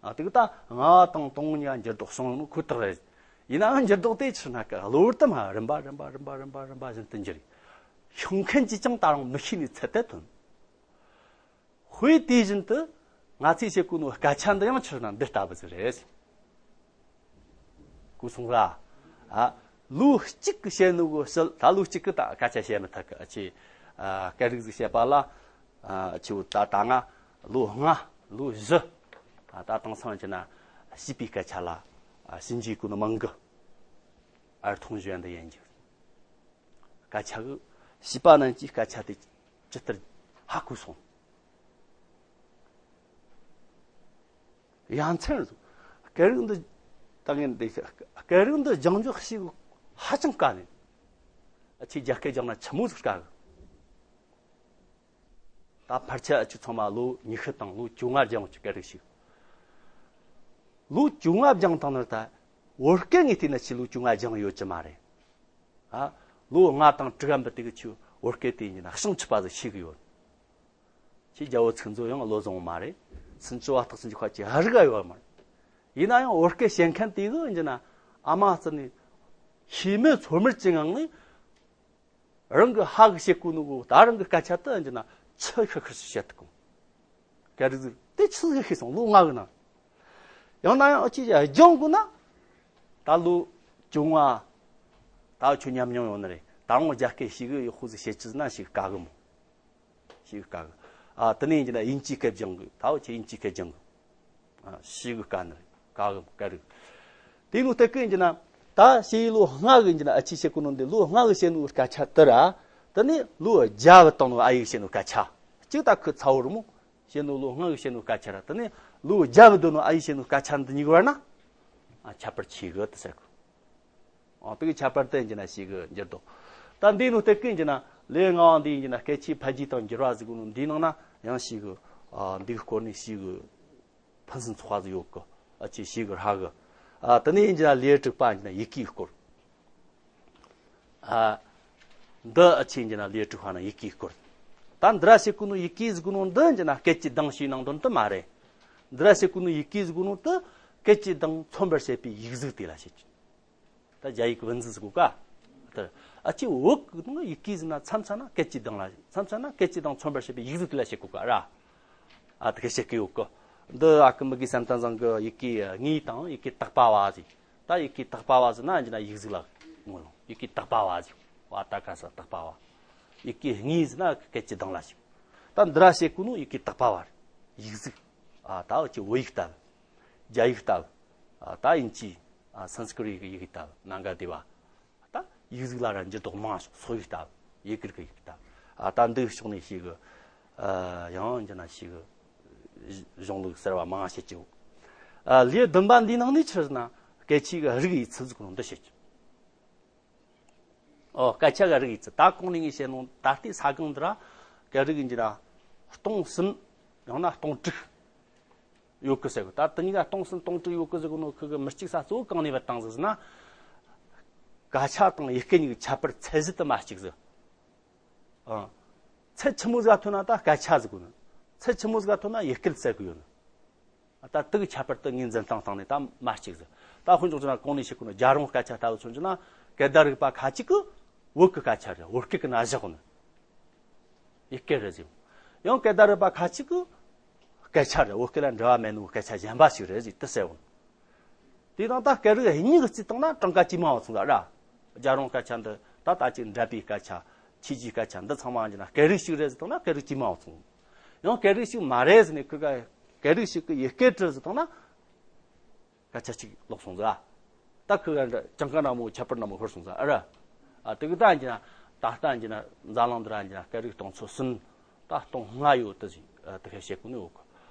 ཨ་དེ་གི་ད་ལྔ་དང་དང་པོ་གཉིས་ཀ་འགྱུར་ལྡོག་སོང་ནོ་ཁོ་ཐག་རེད། ཡིན་ནའང་འགྱུར་ལྡོག་དེ་ཕྱིར་ན་ཀ་གློ་བུར་དུ་མ་རིམ་པ་རིམ་པ་རིམ་པ་རིམ་པ་རིམ་པ་བཞིན་དུ་འགྱུར། ཤིང་མཁན་གྱིས་ཀྱང་ད་རུང་མི་ཤེས་ནས་ཚད་དེ་ཐོན། དཔེ་དེ་བཞིན་དུ་ང་ཚོས་བཤད་གོ་ནོ་སྐད་ཆ་འདི་ཡང་ཕྱིར་ན་འདི་ལྟ་བུ་ཟིག་རེད། གོ་སོང་ར། ཨ། ལོ་གཅིག་གི་བཤད་ནོ་གི་ཕྱིར་ད་ལོ་གཅིག་གི་ད་སྐད་ཆ་བཤད་མི་ཐུབ་གི། ཨ་ཆེ། ཨ་སྐད་རིགས་ཟིག་བཤད་པ་ལ། ཨ་ཆེ་བོ་ད་ད་ང་ལོ་ལྔ་ལོ་བཞི། ཨ་ད་དེང་སང་ཆེ་ན་བྱིས་པའི་སྐད་ཆ་ལ་ཨ་ཞིབ་འཇུག་གོ་ནོ་མང་གི། ཨར་ཐོང་བཞོན་འདི་ཡིན་གྱི། སྐད་ཆ་གི་བྱིས་པ་རྣམས་ཀྱིས་སྐད་ཆ་དེ་ཇི་ལྟར་ཧ་གོ་སོང་། ཡ་མཚན་རེད། སྐད་རིགས་འདི་ད་ངས་འདི་སྐད་རིགས་འདི་སྦྱང་འཇོག་ཞིག་ཧ་ཅང་དཀའ་ནས། ཨ་ཆེ་རྒྱ་སྐད་སྦྱངས་ན་ཆི་མོ་ཟིག་དཀའ་གི། ད་ཕལ་ཆེར་ཨ་ཆེ་ཚང་མ་ལོ་ཉི་ཤུ་དང་ལོ་བཅོ་ལྔ་སྦྱངས་ཀྱི་སྐད་རིགས་ཤིག་ལོ་བཅོ་ལྔ་སྦྱངས་བཏང་ན་ད་བོད་སྐད་ངས་བལྟས་ན་ཆེ་ལོ་བཅོ་ལྔ་སྦྱངས་ཡོད་ཀྱི་མ་རེད། ཨ། ལོ་ལྔ་དང་དྲུག་གམ་པ་དེ་གི་ཆུ་བོད་སྐད་དེ་ཡིན་ན་ཤིང་ཆུ་པ་ཟིག་ཤེས་གི་ཡོད། ཆེ་རྒྱ་བོད་ཚིག་མཛོད་ཡང་བློ་བཟང་བོ་མ་རེད། སུན་ཅི་བ་སྟག་སུན་ཅི་ཁ་ཆེ་ཧ་རི་ག་ཡོད་མ་རེད། ཡིན་ན་ཡང་བོད་སྐད་བཤད་མཁན་དེ་གི་ཡིན་ན་ཨ་མ་བརྩི་ནས་ཤེས་མེད་ཚོར་མེད་ཀྱི་ངང་ནས་རང་གི་ཧ་གི་བཤད་གོ་ནོ་གོ་ད་རང་གི་སྐད་ཆ་དུ་ཡིན་ན་ཆི་ཤི་ཤི་ཤི་བཤད་ཐུབ་གོ། སྐད་རིགས་ཟིག་དེ་ཆི་ཟིག་ཤེས་སོང་ལོ་ལྔ་གི་ནང་། ཡང་ན་ཡང་ཨ་ཅེ་ཡ་སྦྱོང་དགོས་ན། ད་ལོ་བཅོ་ལྔ། ད་ཁྱོད་ཉམས་མྱོང་ཡོད་ནི་རེད། ད་རུང་རྒྱ་སྐད་ཤེས་གི་ཡག་པོ་ཟིག་བཤད་ཅི་ན་ཤེས་གི་དཀའ་གི་མོ། ཤེས་གི་དཀའ་གི། ཨ་དེ་ནས་ཡིན་གྱི་ན་དབྱིན་ཇིའི་སྐད་སྦྱང་གི། ད་འུ་ཆེ་དབྱིན་ཇིའི་སྐད་སྦྱང་གི། ཨ་ཤེས་གི་དཀའ་ནི་རེད། དཀའ་གི་མོ་དཀའ་རིགས། དེ་ནོ་སྟེ་གི་ཡིན་གྱི་ན། ད་ཤེས་ཡི་ལོ་ལྔ་གི་ཡིན་གྱི་ན་ཨ་ཅེ་བཤད་གོ་ནོ་འདི་ལོ་ལྔ་གི་བཤད་ནོ་སྐད་ཆ་དེ་ར། དེ་ནས་ལོ་བརྒྱ་བུད་བཏང་ནོ་ཨ་ཡེ་བཤད་ནོ་སྐད་ཆ། གཅིག་ད་ཁོ་ཚ་བོ་རི་མོ། བཤད་ནོ་ལོ་ལྔ་གི་བཤད་ནོ་སྐད་ཆ་ར་དེ་ནས་ལོ་བརྒྱ་བུད་འདོད་ནོ་ཨ་ཡེ་བཤད་ནོ་སྐད་ཆ་འདི་གཉིས་ཀ་བར་ན། ཨ་ཁྱད་པར་ཆེ་གི་དེ་ཟེར་གི། ཨ་དེ་གི་ཁྱད་པར་དེ་ཡིན་གྱི་ན་ཤེས་གི་འགྱུར་ཏོ། ད་འདི་ནོ་སྟེ་གི་ཡིན་གྱི་ན་ལོ་ལྔ་བ་འདི་ཡིན་གྱི་ན་སྐད་ཆའི་འཕེལ་རྒྱས་དང་འགྱུར་བ་ཟེར་གོ་ནོ་འདི་ནང་ན་ཡང་ཤེས་གི། ཨ་འདི་གི་སྐོར་ནས་ཤེས་གི། ཕུན་སུམ་ཚོགས་པ་ཟིག་ཡོད་གི། ཨ་ཅེ་ཤེས་གི་ཧ་གི། ཨ་དེ་ནས་ཡིན་གྱི་ན་ལོ་དྲུག་པ་ཡིན་གྱི་ན་ཡི་གེའི་སྐོར། ཨ་འདི་ཨ་ཅེ་ཡིན་གྱི་ན་ལོ་དྲུག་པ་ན་ཡི་གེའི་སྐོར། ད་འདི་ར་བཤད་གོ་ནོ་ཡི་གེ་ཟེར་གོ་ནོ་འདི་ཡིན་གྱི་ན་སྐད་ཀྱི་གདངས་ཤེས་ནང་དོན་དུ་མ་རེད། འདི་ར་བཤད་གོ་ནོ་ཡི་གེ་ཟེར་གོ་ནོ་དུ་སྐད་ཀྱི་གདངས་མཚོན་པར་བྱེད་པའི་ཡིག་གཟུགས་དེ་ལ་བཤད་ཀྱི། ད་རྒྱ་ཡིག་གི་བུན་ཟི་ཟིག་གོ་ཀ། ད་ཨ་ཅེ་བོད་གི་ཡི་གེ་ཟིག་ན་མཚམས་མཚམས་ན་སྐད་ཀྱི་གདངས་ལ་མཚམས་མཚམས་ན་སྐད་ཀྱི་གདངས་མཚོན་པར་བྱེད་པའི་ཡིག་གཟུགས་དེ་ལ་བཤད་གོ་ཀ་ར། ཨ་དེ་ག་བཤད་གི་ཡོད་གི། འདི་ཨ་ཁུ་མི་གི་བསམ་གཏན་བཟང་གི་ཡི་གེ་དངོས་དང་ཡི་གེ་དག་པ་བ་ཟིག་ད་ཡི་གེ་དག་པ་བ་ཟིག་ན་འཇི་ན་ཡིག་གཟུགས་ལ་ངོ་ལོང་ཡི་གེ་དག་པ་བ་ཟིག་བ་ད་ག་ས་དག་པ་བ། ཡི་གེ་དངོས་ཟིག་ན་སྐད་ཀྱི་གདངས་ལ་ཞིག་ད་འདི་ར་བཤད་གོ་ནོ་ཡི་གེ་དག་པ་བ་རེད། ཡིག་གཟུགས། ཨ་ད་འུ་ཅེ་བོད་ཡིག་ལྟ་བུ། རྒྱ་ཡིག་ལྟ་བུ། ཨ་ད་དབྱིན་ཇི། ཨ་སན་སྐྲི་ཡིག་ཡིག་ལྟ་བུ་ནཱ་ག་དེ་བ། ད་ཡིག་གཟུགས་ལ་ར་འགྱུར་ལྡོག་མང་ཞིག་སོག་ཡིག་ལྟ་བུ་ཡི་གེ་གི་ཡིག་ལྟ་བུ། ཨ་ད་འདི་ཕྱོགས་ནས་ཤེས་གི། ཨ་ཡང་འདི་ན་ཤེས་གི། གཞུང་ལུགས་གསར་བ་མང་བཤད་ཀྱི་ཡོད། ཨ་ལེའུ་བདུན་པ་འདིའི་ནང་ནས་ཕྱིར་ན་སྐད་ཆའི་གི་རིགས་ཡི་ཚུལ་ཟིག་ནང་འདི་བཤད་ཀྱི། ཨོ་སྐད་ཆ་གི་རིགས་ཡི་ཚུལ་ད་གོང་ནས་ངས་བཤད་ནོ་ད་ལྟའི་ས་སྒང་འདི་ར་སྐད་རིགས་ཡིན་གྱི་ན་སྟོང་གསུམ་ཡང་ན་སྟོང་དྲུག་ཡོད་གི་ཟེར་གི། ད་དེ་གཉིས་ཀ་སྟོང་གསུམ་སྟོང་དྲུག་ཡོད་གི་ཟེར་གི་ནོ་ཁུ་གི་མི་གཅིག་ས་གཙོ་བོ་གང་ནས་བ་བཏང་ཟིག་ཟེར་ན། སྐད་ཆ་དང་ཡི་གེ་གཉིས་ཀྱི་ཁྱད་པར་ཚད་གཞི་དུ་མ་གཅིག་ཟིག་ཨང་། ཚད་ཆི་མོ་ཟིག་ཐོན་ན་ད་སྐད་ཆ་ཟིག་གོ་ནི། ཚད་ཆི་མོ་ཟིག་ཐོན་ན་ཡི་གེ་ཟེར་གི་ཡོད་ནི། ད་དེ་གི་ཁྱད་པར་དུ་ངས་འཛིན་སྟངས་སྟེང་ནས་ད་མ་གཅིག་ཟིག་ད་དཔེ་འཇོག་ཅི་ན་གོང་ནས་ཤེས་གོ་ནི་རྒྱལ་རོང་སྐད་ཆ་ལྟ་བུ་མཚོན་ཅི་ན་སྐད་བརྡ་རིག་པ་ཁ་ཅིག་གི་བོད་གི་སྐད་ཆ་རེད། བོད་སྐད་གི་ན་བཞག་གོ་ནི། ཡི་གེ་རེད་ཟེར། ཡང་སྐད་བརྡ་རིག་པ་ཁ་ཅིག་གི་སྐད་ཆ་རེད། བོད་སྐད་ལ་འབྲེལ་བ་མེད་ནོ་སྐད་ཆ་གཞན་པ་ཞིག་རེད་ཟེར་དེ་ཟེར་འོང་། དེ་དང་ད་སྐད་རིགས་གཉིས་ཀྱི་རྩིས་བཏང་ན་གྲངས་ཀ་ཇེ་མང་བ་སོང་ལ་ར། རྒྱལ་རོང་སྐད་ཆ་འདི་ད་ད་ཅིག་འདྲ་པའི་སྐད་ཆ། ཆོས་བརྒྱུད་སྐད་ཆ་འདི་ཚང་མ་ཡིན་ན་སྐད་རིགས་ཤིག་རེད་ཟེར་བཏང་ན་སྐད་རིགས་ཇེ་མང་བ་སོང་། ཡང་སྐད་རིགས་ཤིག་མ་རེད་ཟེར་ནས་ཁུ་ག་སྐད་རིགས་ཤིག་གི་ཡི་གེ་བྲིས་ཟེར་བཏང་ན། སྐད་ཆ་གཅིག་ལོག་སོང་ཟིག་ཨ། ད་ཁི་ག་འདྲ་གྱངས་ཁ་ནག་མོ་ཁྱད་པར་ནག་མོ་ཤོར་སོང་ཟིག་ཨ་ར། ཨ་དེ་གི་ད་འགྱི་ན་ད་ལྟ་འགྱི་ན་འཛམ་གླིང་འདི་ར་འགྱི་ན་སྐད་རིགས་སྟོང་ཚོ་གསུམ། ད་སྟོང་ལྔ་ཡོད་དེ་ཟིག་ཨ་དེ་ཁ་བཤད་གོ་ནི་ཡོད་གི།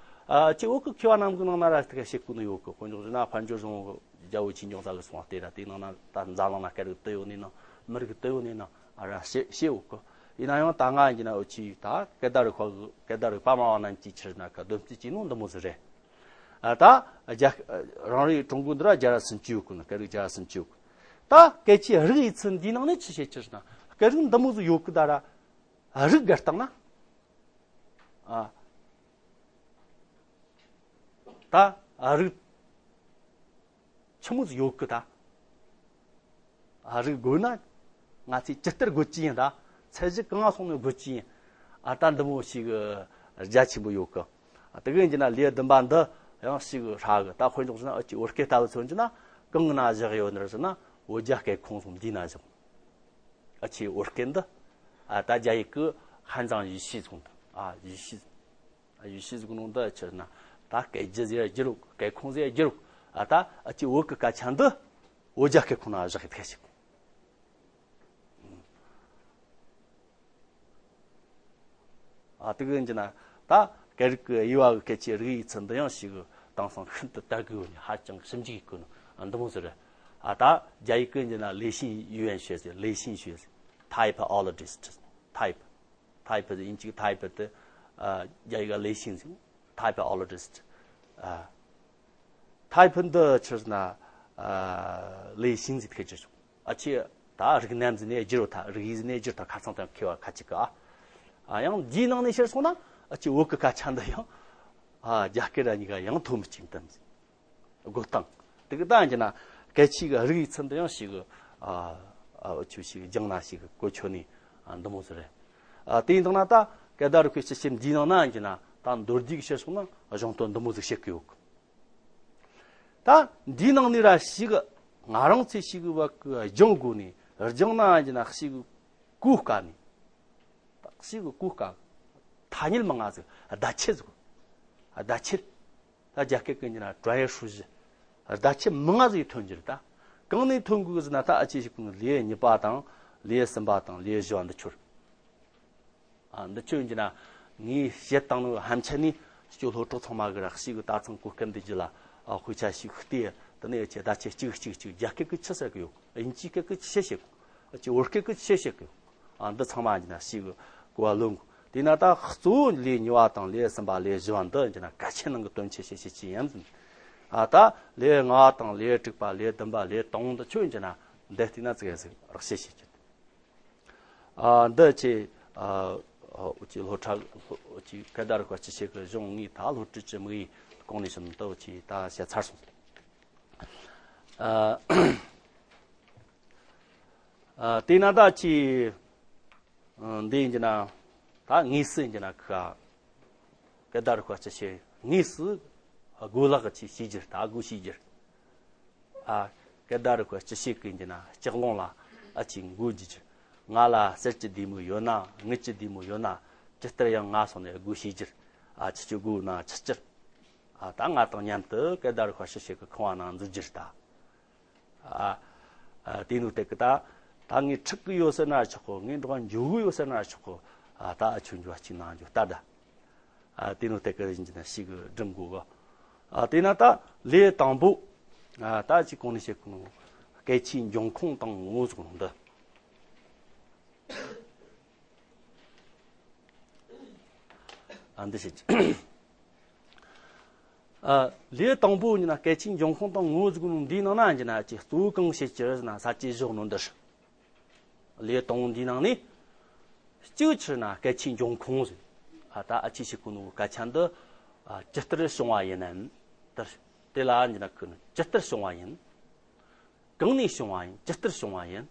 ཨ་ཅི་འོ་གི་མཁས་པ་རྣམས་གི་ནང་ན་ར་དེ་ཁ་བཤད་གོ་ནི་ཡོད་གི། དཔེ་འཇོག་ཟེར་ན་དཔལ་འབྱོར་རྫོང་གི་རྒྱལ་པོ་ཆོས་འབྱུང་རྩ་གི་སོང་བ་དེ་ར་དེའི་ནང་ན་ད་འཛམ་གླིང་ན་སྐད་རིགས་དུ་ཡོད་ནི་ན་མི་རིགས་དུ་ཡོད་ནི་ན་ཨ་ར་བཤད་བཤད་ཡོད་གི། ཡིན་ན་ཡང་ད་ང་འགྱི་ན་འོ་ཆི་ད་སྐད་བརྡ་རིག་པ་གི་སྐད་བརྡ་རིག་པ་སྨྲ་བ་རྣམས་ཀྱིས་ཕྱིར་ན་ཁ་སྡོམ་རྩིས་བྱས་ནོ་འདི་མོ་ཟིག་རེད། ཨ་ད་རྒྱ་རང་རེའི་ཀྲུང་གོ་འདི་ར་རྒྱལ་རབས་སུམ་ཅུ་ཡོད་གི་ན། སྐད་རིགས་རྒྱལ་རབས་སུམ་ཅུ་ཡོད་གི། ད་སྐད་ཆའི་རིགས་ཡི་ཚུལ་འདིའི་ནང་ནས་ཆི་བཤད་ཀྱི་ན་སྐད་རིགས་འདི་མོ་ཟིག་ཡོད་གི་ད་ར། རིགས་བརྒལ་བཏང་ན། ཨ་ད་རིགས་ཆི་མོ་ཟིག་ཡོད་གི་ད། ཨ་རིགས་དགོས་ན་ང་ཚོས་ཇི་ལྟར་དགོས་ཀྱི་ཡིན་ད། ཚད་གཞི་གང་སོང་ནས་དགོས་ཀྱི་ཡིན། ཨ་ད་འདི་མོ་ཞིག་རྒྱ་ཆེན་པོ་ཡོད་གི། ཨ་དེ་གི་ཡིན་གྱི་ན་ལེའུ་བདུན་པ་འདི་ཡང་ཞིག་ཧྲ་གི། ད་དཔེ་འཇོག་ཟེར་ན་ཨ་ཅི་བོད་སྐད་ལྟ་བུ་མཚོན་གྱི་ན་གང་གི་ན་བཞག་ཡོད་ནི་རེད་ཟེར་ན་བོད་རྒྱ་སྐད་ཁོངས་སུ་འདི་ན་བཞག་ཨ་ཅི་བོད་སྐད་འདི་ཨ་ད་རྒྱ་ཡིག་གི་ཧན་ཙང་ཡུལ་ཤུལ་ཚོང་དུ་ཨ་ཡུལ་ཤུལ། ཡུལ་ཤུལ་ཟིག་ནང་དུ་ཕྱིར་ན་ད་སྐད་རྒྱུད་ཟེར་རྒྱུ་རུག་སྐད་ཁོངས་ཟེར་རྒྱུ་རུག་ཨ་ད་ཨ་ཅི་བོད་ཀྱི་སྐད་ཆ་འདི་བོད་རྒྱ་སྐད་ཁོངས་ན་བཞག་གི་ཐལ་ཞིག་ཨ་དེ་གི་ཡིན་གྱི་ན་ད་སྐད་རིགས་ཀྱི་དབྱེ་བ་གི་སྐད་ཆའི་རིགས་ཡིག་ཚུལ་འདི་ཡང་ཞིག་གི་དེང་སང་ཤིན་ཏུ་དར་གི་ཡོད་ནི་ཧ་ཅང་ཞིབ་འཇུག་གི་ནི་འདི་མོ་ཟེར། ཨ་ད་རྒྱ་ཡིག་གི་ཡིན་གྱི་ན་ལེ་ཤིན་ཡུ་ཨན་ཤོད་ཟེར་ལེ་ཤིན་ཤོད་ཟེར། typologist, type, type དབྱིན་ཇིའི་type དེ་རྒྱ་ཡིག་ལས་ཤིང་ཟིག typologist. ཨ། type འདི་ཆི་ཟེར་ན་ལས་ཤིང་ཟིག་ཐེ་ཅི་བྱུང་། ཨ་ཆི་ད་རིགས་རྣམ་ཟིག་ནས་བསྒྱུར་བ་ད་རིགས་ཡིག་ཟིག་ནས་བསྒྱུར་ད་ཁ་ཚང་དང་མཁས་པ་ཁ་ཅིག་ག་ཨ་ཡང་འདིའི་ནང་ནས་ཕྱིར་སོང་ན་ཨ་ཆི་བོད་ཀྱི་སྐད་ཆ་འདི་ཡང་ཨ་རྒྱ་སྐད་ར་གཉིས་ཀ་ཡང་ཐོན་མི་ཅིག་དམ་ཟིག་བགོ་སྟངས་དེ་གི་ད་ཡིན་གྱི་ན་སྐད་ཆའི་གི་རིགས་ཡིག་ཚུལ་འདི་ཡང་ཞིག་གི་ཨ་ཨ་ཆུ་ཞིག་སྦྱང་ན་ཞིག་གི་གོ་ཆོད་ནི་ཨ་འདི་མོ་ཟིག་རེད། ཨ་དེ་ཡིན་དང་ན་ད་སྐད་བརྡ་རིག་པའི་སྤྱི་ཆེན་འདིའི་ནང་ན་ཡིན་གྱི་ན་ད་མདོར་བསྡུས་ཀྱི་ཕྱིར་སོང་ན་གཞུང་དོན་འདི་མོ་ཟིག་བཤད་གི་ཡོད་གི་ད་འདིའི་ནང་ནས་ར་ཞིག་གི་ང་རང་ཚོས་ཞིག་གི་བ་གི་སྦྱང་དགོས་ནི་སྦྱང་ན་ཡིན་གྱི་ན་ཞིག་གི་གོ་དཀའ་ནི། ཞིག་གི་གོ་དཀའ། ཐ་སྙད་མང་ང་ཟིག་བརྡ་ཆད་ཟིག་བརྡ་ཆད། ད་རྒྱ་སྐད་ཀྱི་ཡིན་ན་专业术语། བརྡ་ཆད་མང་ང་ཟིག་ཐོན་རྒྱུ་རེད་ད། གང་ནས་ཐོན་དགོས་ཟེར་ན་ད་ཨ་ཅེ་ཞིག་གི་ལེའུ་གཉིས་པ་དང་ལེའུ་གསུམ་པ་དང་ལེའུ་བཞི་བ་འདི་ཆོར། ཨ་འདི་ཆོ་ཡིན་གྱི་ན་ངས་བཤད་བཏང་ནོ་ཧམ་ཆད་ནས་ཅིག་སློབ་གྲོགས་ཚང་མ་གི་ར་ཞིག་གི་ད་ཚང་གོ་སྐབས་འདི་རྒྱུ་ལ་ཨ་དཔེ་ཆ་ཞིག་བལྟས་དེ་ནས་ཨ་ཅེ་བརྡ་ཆད་གཅིག་གཅིག་གཅིག་རྒྱ་སྐད་ཀྱི་ཆི་ཟེར་གི་ཡོད། དབྱིན་ཇིའི་སྐད་ཀྱི་ཆི་བཤད་གི་ཡོད། ཨ་ཅེ་བོད་སྐད་ཀྱི་ཆི་བཤད་གི་ཡོད། ཨ་འདི་ཚང་མ་ཡིན་ན་ཞིག་གི་གོ་བ་ལོན་དགོས། དེས་ན་ད་གཙོ་བོ་ལེའུ་གཉིས་པ་དང་ལེའུ་གསུམ་པ་ལེའུ་བཞི་བ་འདི་ཡིན་གྱི་ན་སྐད་ཆའི་ནང་གི་དོན་ཆེ་ཤོས་ཤིག་ཅི་ཡིན་ཟིན། ཨ་ད་ལེའུ་ལྔ་པ་དང་ལེའུ་དྲུག་པ་ལེའུ་བདུན་པ་ལེའུ་དང་པོ་འདི་ཆོ་ཡིན་གྱི་ན་འདི་བལྟས་ན་ཙི་གེ་ཟིག་རགས་བཤད་བྱེད་ཀྱི། ཨ་འདི་ཆེ་ཨ་ཨ་འུ་ཅི་སློབ་གྲྭ་འུ་ཅི་སྐད་བརྡ་རིག་པ་སྤྱི་ཆེན་གྱི་གཞུང་ངས་ད་སློབ་ཁྲིད་ཀྱི་དམིགས་ཡུལ་གོང་ནས་བྱུང་འདི་འུ་ཅི་ད་བཤད་ཚར་སོང་། ཨ་ཨ་དེས་ན་ད་ཅི་ཨ་འདི་ཡིན་གྱི་ན་ད་དངོས་སུ་ཡིན་གྱི་ན་ཁ་སྐད་བརྡ་རིག་པ་སྤྱི་ཆེན་དངོས་སུ་སྒོ་ལག་གི་ཆེ་ཤེས་རྒྱུ་ད་སྒོ་ཤེས་རྒྱུ། ཨ་སྐད་བརྡ་རིག་པ་སྤྱི་ཆེན་གྱི་ཡིན་གྱི་ན་ལྕགས་ལུང་ལ་ཨ་ཅེ་མགོ་འཇུ་རྒྱུ། ང་ལ་གསེར་གྱི་ལྡེ་མིག་ཡོད་ན་དངུལ་གྱི་ལྡེ་མིག་ཡོད་ན་ཇི་ལྟར་ཡང་ང་སོང་ནས་སྒོ་ཤེས་རྒྱུ། ཨ་ཁྱེད་ཀྱི་སྒོ་ན་ཆི་ཅི། ཨ་ད་ང་དང་མཉམ་དུ་སྐད་བརྡ་རིག་པ་སྤྱི་ཆེན་གྱི་ཁང་བ་ནང་འཛུལ་རྒྱུ་རེད་ད། ཨ་ཨ་དེ་ནོ་དེ་གི་ད་ད་ངས་ཁྲིད་གི་ཡོད་ཟེར་ན་ཆོག་གོ་ངས་འགྲོ་ག་འཇུག་གི་ཡོད་ཟེར་ན་ཆོག་གོ་ཨ་ད་ཨ་ཆོ་འཇུག་ག་ཅིག་ནང་འཇུག་ད་ད། ཨ་དེ་ནོ་དེ་གི་ཡིན་གྱི་ན་ཞིག་སྒྲུབ་དགོས་གོ་ཨ་དེ་ན་ད་ལེའུ་དང་པོ་ཨ་ད་ཅིག་གོང་ནས་བཤད་གོ་ནོ་སྐད་ཆའི་འབྱུང་ཁུངས་དང་ངོ་བོ་ཟེར་གོ་ནོ་འདི། ཨ་འདི་བཤད་ཀྱི། ཨ་ལེའུ་དང་པོ་ཡིན་ན་སྐད་ཆའི་འབྱུང་ཁུངས་དང་ངོ་བོ་ཟེར་གོ་ནོ་འདིའི་ནང་ན་ཡིན་གྱི་ན་ཅིག་གཙོ་བོ་གང་བཤད་ཀྱི་ཟེར་ན་ས་བཅད་བཞི་ནོ་འདི་རེད། ལེའུ་དང་པོ་འདིའི་ནང་ནས་གཅིག་ཆི་ན་སྐད་ཆའི་འབྱུང་ཁུངས་ཟེར། ཨ་ད་ཨ་ཅེ་ཞིག་གི་ནོ་སྐད་ཆ་འདི་ཨ་ཇི་ལྟར་བྱུང་བ་ཡིན་ནམ། དེ་དེ་ལ་འདི་ན་ཁུ་ནི་ཇི་ལྟར་བྱུང་བ་ཡིན། གང་ནས་བྱུང་བ་ཡིན་ཇི་ལྟར་བྱུང་བ་ཡིན།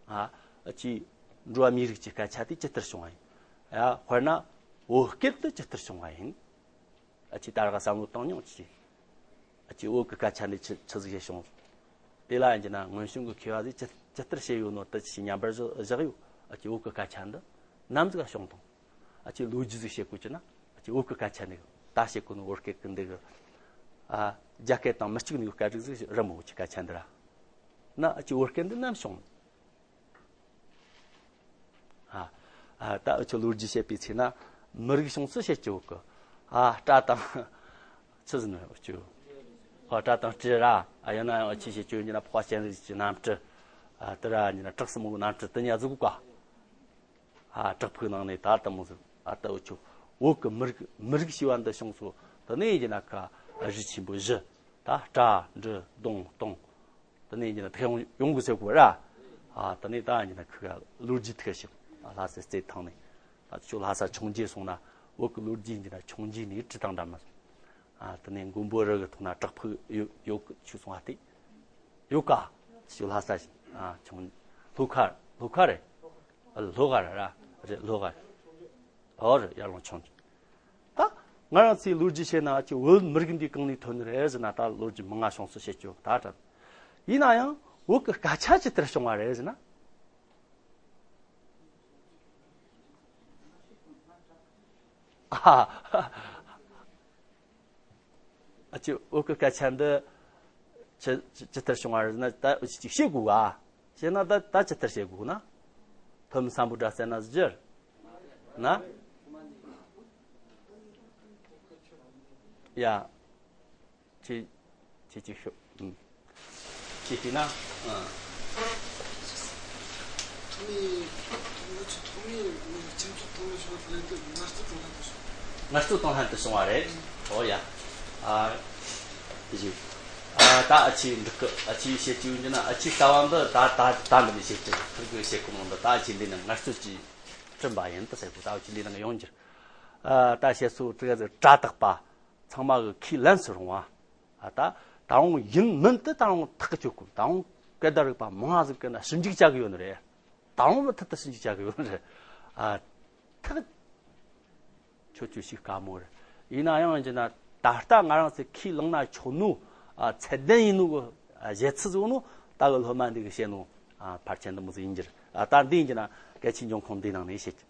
ཨ་ཨ་ཅེ་འགྲོ་བ་མིའི་རིགས་ཀྱི་སྐད་ཆ་དེ་ཇི་ལྟར་བྱུང་བ་ཡིན། ཡ་དཔེར་ན་བོད་སྐད་དུ་ཇི་ལྟར་བྱུང་བ་ཡིན། ཨ་ཅེ་ད་རག་བསམ་བློ་བཏང་མྱོང་ཅི། ཨ་ཅེ་བོད་ཀྱི་སྐད་ཆ་འདི་ཆི་ཆི་ཟིག་བྱས་བྱུང་། དེ་ལ་ཡིན་གྱི་ན་སྔོན་བྱུང་གི་མཁས་པ་ཟིག་ཅི་ཅི་ལྟར་བྱས་ཡོད་ནོ་དེ་ཆི་མཉམ་པར་བཞག་བཞག་ཡོད། ཨ་ཅེ་བོད་ཀྱི་སྐད་ཆ་འདི་ནམ་ཟིག་བྱུང་དང་། ཨ་ཅེ་ལོ་རྒྱུས་ཟིག་བཤད་དགོས་ཀྱི་ན་ཨ་ཅེ་བོད་ཀྱི་སྐད་ཆ་འདི་ད་བཤད་དགོས་ནོ་བོད་སྐད་ཀྱི་འདི་གི་ཨ་རྒྱ་སྐད་དང་མི་གཅིག་ནི་སྐད་རིགས་ཟིག་རི་མོ་བོད་ཀྱི་སྐད་ཆ་འདི་ར། ན་ཨ་ཅེ་བོད་སྐད་འདི་ནམ་བྱུང་། ཨ་ཨ་ད་འུ་ཆོ་ལོ་རྒྱུས་བཤད་པའི་ཚེ་ན་མི་རིགས་བྱུང་ཚུལ་བཤད་ཀྱི་ཡོད་གི། ཨ་སྤྲ་དང་ཆི་ཟེར་ནི་འུ་ཆོ། ཨ་སྤྲ་དང་སྤྲེའུ་ར་ཨ་ཡང་ན་ཡང་ཨ་ཆི་བཤད་ཀྱི་ཡོད་ན་ཕོ་བ་ཅན་རིགས་ཀྱི་གནམ་གྲུ། ཨ་དེ་ར་ཡིན་ན་བྲག་སྲིན་མོའི་གནམ་གྲུ་དེ་ཉ་ཟིག་ག་ཨ་བྲག་ཕུག་ནང་ནས་ད་ལྟ་མོ་ཟིག་ཨ་ད་འུ་ཆོ་བོད་གི་མི་རིགས་མི་རིགས་ཞེས་པ་འདི་བྱུང་སོ། དེ་ནས་ཡིན་ན་ཁ་རི་ཆེན་པོ་བཞི་ད་སྤྲ་འབྲི་གདོང་སྟོང་། དེ་ནས་ཡིན་ན་ཐེག་ཡོང་ཡོང་གི་ཟེར་གོ་ར། ཨ་དེ་ནས་ད་ཡིན་ན་ཁུ་ག་ལོ་རྒྱུས་ཐེག་ཞིག་ཨ་ལྷ་ས་རྩེ་ཐང་ནས་ད་ཆོ་ལྷ་ས་ཆུང་རྒྱལ་སོང་ན་བོད་གི་ལོ་རྒྱུས་ཡིན་ན་ཆུང་རྒྱལ་ནས་བྲི་དང་འདྲ་མ་སོང་། ཨ་དེ་ནས་མགོན་པོ་རི་གི་ཐོག་ན་བྲག་ཕུག་ཡོད་ཡོད་གི་ཆུ་སོང་ཨ་དེ་ཡོད་ཀ་ཆོ་ལྷ་ས་ཞིག་ཨ་ཆུང་ལྷོ་ཁ་ལྷོ་ཁ་རེད། ལྷོ་ཁ་རེད་ར་རེད་ལྷོ་ཁ་རེད། ཨོ་རེད་ཡར་ལུང་ཆུང་ཆུང་། ད་ང་རང་ཚོའི་ལོ་རྒྱུས་བཤད་ན་ཅི་བོད་མི་རིགས་འདི་གང་ནས་ཐོན་ནི་རེད་ཟེར་ན་ད་ལོ་རྒྱུས་མང་ང་བྱུང་སོ་བཤད་ཆོག་ད་དྲན། ཡིན་ན་ཡང་བོད་ཀྱི་སྐད་ཆ་ཇི་ལྟར་བྱུང་བ་རེད་ཟེར་ན། ཨ་ཨ་ཅི་བོད་ཀྱི་སྐད་ཆ་འདི་ཇི་ཇི་ཇི་ལྟར་བྱུང་བ་རེད་ཟེར་ན་ད་འུ་ཅི་ཅིག་བཤད་དགོས་ག་བཤད་ན་ད་ད་ཇི་ལྟར་བཤད་དགོས་ན། ཐོན་མི་སམ་བྷོ་ཊ་ཟེར་ན་ཟེར་ན། ཡ། ཅི་ཅི་ཅི་ཤོད། ཨུམ། ཅི་ཤི་ན། ཨ། ནས་ང་ཚོ་ཐོག་མའི་སྤྱི་ཚོགས་ཐོག་མའི་ཆོས་ལ་དེ་ངལ་རྩོལ་དང་ལྷན་དུ་བྱུང་། ངལ་རྩོལ་དང་ལྷན་དུ་བྱུང་བ་རེད། ཨོ་ཡ། ཨ། དེ་བཞིན། ཨ། ད་ཨ་ཆི་འབྲུག་གི་ཨ་ཆི་བཤད་ཀྱི་ཡོད་ཀྱི་ན། ཨ་ཆི་ལྟ་བ་འདི་ད་ད་ད་འདི་ནས་བཤད་ཀྱི་ཁུར་གི་བཤད་གོ་ནོ་འདི། ད་ཨ་ཆི་འདི་ནི་ངལ་རྩོལ་གྱིས་བསྐྲུན་པ་ཡིན་ད་ཟེར་གོ། ད་ཨ་ཆི་འདི་ནང་ཡོང་རྒྱུ། ཨ། ད་བཤད་སྲོལ་དེ་ག་ཟེར་སྒྲ་དག་པ་ཚང་མ་གི་ཁས་ལེན་སུ་རུང་བ། ཨ། ད་ད་རུང་ཡིན་མིན་དེ་ད་རུང་ཐག་གཅོད་དགོས། ད་རུང་སྐད་བརྡ་རིག་པ་མང་ང་ཟིག་གི་ན་ཞིབ་འཇུག་བྱ་གི་ཡོད་ནི་རེད། ད་རུང་མུ་མཐུད་དུ་ཞིབ་འཇུག་བྱ་གི་ཡོད་ནི་རེད། ཨ། ཐག་ཆོད་ཆོད་ཞིག་དཀའ་མོ་རེད། ཡིན་ན་ཡང་ཡིན་གྱི་ན་ད་ལྟ་ང་རང་ཚོས་ཁས་བླངས་ན་ཆོག་ནོ། ཨ། ཚད་ལྡན་ཡིན་ནོ་གི། ཨ། བཞེད་ཚུལ་བཟོ་ནོ་ད་གི་སློབ་མ་འདི་གི་བཤད་ནོ། ཨ། ཕལ་ཆེར་འདི་མོ་ཟིག་ཡིན་གྱི་རེད། ཨ། ད་འདི་ཡིན་གྱི་ན་སྐད་ཆའི་འབྱུང་ཁུངས་འདིའི་ནང་ནས་བཤད་ཀྱི།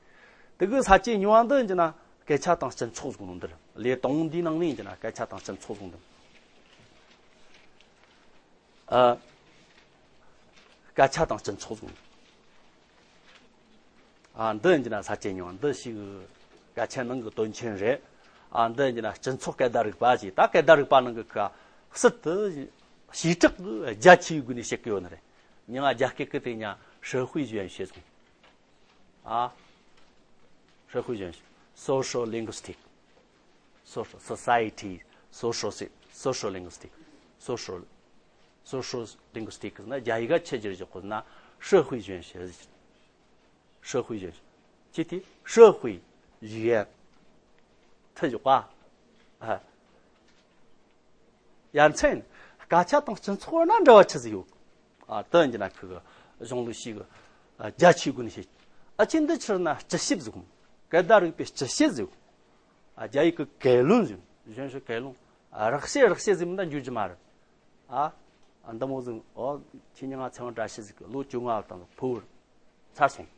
དེ་གི་ས་བཅད་གཉིས་པ་འདི་ཡིན་གྱི་ན་སྐད་ཆ་དང་སྤྱི་ཚོགས་ཟེར་ནོ་འདི་རེད། ལེའུ་དང་པོ་འདིའི་ནང་ནས་ཡིན་གྱི་ན་སྐད་ཆ་དང་སྤྱི་ཚོགས་ཟེར་ནོ་འདི། ཨ། སྐད་ཆ་དང་སྤྱི་ཚོགས་ཟེར་ནོ། ཨ། འདི་ཡིན་གྱི་ན་ས་བཅད་གཉིས་པ་འདི་ཞིག་སྐད་ཆ་ནང་གི་དོན་ཆེན་རེད། ཨ། འདི་ཡིན་གྱི་ན་སྤྱི་ཚོགས་སྐད་བརྡ་རིག་པ་ཞེས། ད་སྐད་བརྡ་རིག་པ་ནང་གི་ཁ་ཟུར་དུ་བྱེ་བྲག་གི་རྒྱ་ཆེའི་སྒོ་ནས་བཤད་གི་ཡོད་ནི་རེད། མྱིང་ང་རྒྱ་སྐད་ཀྱི་དེ་ཉ་社会学ཟེར་སོང་། ཨ།社会学ཟེར། social linguistic། social society། social si- social linguistic། social social linguistic ཟེར་ན་རྒྱ་ཡིག་ག་ཆི་ཟེར་གོ་ཟེར་ན་社会学ཟེར། 社会学ཟེར། ཅི་སྟེ་社会学ཡ་ཐི་ཡོག་པ། ཨ། ཡ་མཚན། སྐད་ཆ་དང་སྤྱི་ཚོགས་བར་ན་འབྲེལ་བ་ཆི་ཟིག་ཡོད། ཨ། དེ་ཡིན་གྱི་ན་ཁུ་གི་གཞུང་ལུགས་ཤིག་གི། ཨ། རྒྱ་ཆེའི་སྒོ་ནས་བཤད། ཨ་ཆི་འདི་ཕྱིར་ན་སྤྱི་ཞིབ་ཟིག་སྐད་བརྡ་རིག་པའི་སྤྱི་ཞིབ་ཟིག་ཨ། རྒྱ་ཡིག་གི་概论ཟིག 学术概论། ཨ། རགས་བཤད་རགས་བཤད་ཟིག་མིན་ད་འཇུ་རྒྱུ་མ་རེད། ཨ། ཨ། འདི་མོ་ཟིག་ཨོ། ཁྱེད་ཉིད་ང་ཚེ་དབང་བཀྲ་ཤིས་ཟིག་གི་ལོ་བཅོ་ལྔ་དང་ཕུ་བོར་ཚར་སོང་།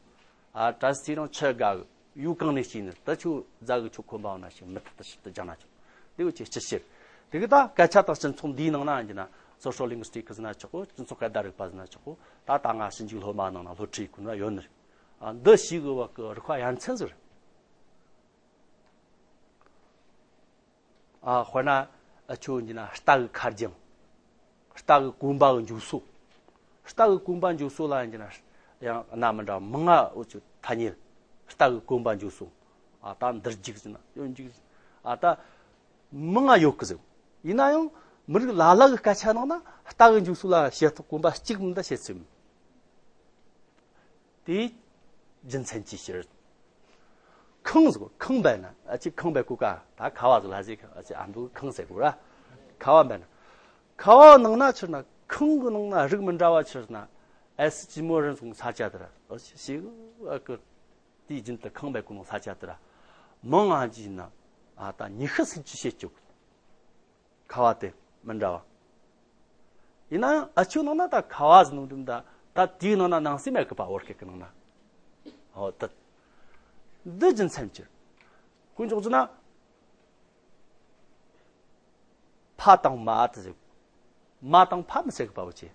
ཨ། བཀྲ་ཤིས་ཚེ་རིང་ཆི་དགའ་གི་ཡུལ་གང་ནས་སྐྱེས་ནི་ད་ཆུ་རྫ་གི་ཆུ་ཁོམ་པའོ་ན་ཞིག་མུ་མཐུད་དུ་ཞིབ་ཏུ་སྦྱང་ན་ཆོག་འདི་གི་ཆེ་སྤྱི་ཕྱིར། དེ་གི་ད་སྐད་ཆ་དང་སྤྱི་ཚོགས་འདིའི་ནང་ན་ཡིན་གྱི་ན་social linguistic ཟེར་ན་ཆོག་གོ། སྤྱི་ཚོགས་སྐད་བརྡ་རིག་པ་ཟེར་ན་ཆོག་གོ། ད་ད་ང་ཞིབ་འཇུག་སློབ་མ་ནང་ན་སློབ་ཁྲིད་གི་ན་ཡོད་ནི་རེད། ཨ། འདི་ཞིག་གི་བ་གི་རིག་པ་ཡ་མཚན་ཟིག་རེད། ཨ། དཔེར་ན་ཨ་ཆོས་ཡིན་ན་རྟ་གི་ཁ་རྒྱང་། རྟ་གི་གོམ་པ་གི་འཇུག་སྲོལ། རྟ་གི་གོམ་པ་འཇུག་སྲོལ་ལ་ཡིན་ན་ཡང་སྣ་མི་འདྲ་མང་ང་འུ་ཆོ་ཐ་སྙད། རྟ་གི་གོམ་པ་འཇུག་སྲོལ། ཨ། ད་འདིར་འཇུག་ཟེར་ན་ཡང་འཇུག་ཨ། ད་མང་ང་ཡོད་གི་ཟེར། ཡིན་ན་ཡང་མི་རིགས་ལ་ལ་གི་སྐད་ཆ་ནང་ན་རྟ་གི་འཇུག་སྲོལ་ལ་བཤད་ཐོག་གོམ་པ་གཅིག་མིན་ད་བཤད་ཚུལ་མིན། དེའི་རྒྱུ་མཚན་ཅི་ཕྱིར། ཁང་ཟེར་གོ། ཁང་པ་ན་ཨ་ཅི་ཁང་པའི་གོ་ཀ་ད་ཁ་བ་ཟེར་ལ་ཟེར་ཨ་ཅི་ཨ་འདུག་ཁང་ཟེར་གོ་ར། ཁ་བ་པ་ན། ཁ་བ་ནང་ན་ཕྱིར་ན་ཁང་གི་ནང་ན་རིགས་མི་འདྲ་བ་ཕྱིར་ན་ཨེ་སི་ཅི་མོ་རེ་ཟུང་ས་ཆ་དེ་ར་ཨ་ཅི་ཞིག་ཨ་ཀི་དེའི་རྒྱུན་དུ་ཁང་པའི་གོ་ནང་ས་ཆ་དེ་ར་མང་ང་ཅི་ན་ཨ་ད་ཉི་ཤུ་སུམ་ཅུ་བཤད་ཅུག་ཁ་བ་དེ་མི་འདྲ་བ། ཡིན་ན་ཡང་ཨ་ཆོའི་ནང་ན་ད་ཁ་བ་ཟེར་ནོ་འདི་ད་ད་དེའི་ནང་ན་ནང་སེམས་མེད་གི་པ་བོར་ཁེ་གི་ནང་ན། ཨོ་ད། འདི་རྒྱུ་མཚན་ཅི། དཀོན་མཆོག་ཟེར་ན། ཕ་དང་མ་དེ་ཟེར། མ་དང་ཕ་མི་ཟེར་གི་པ་བོ་ཅི།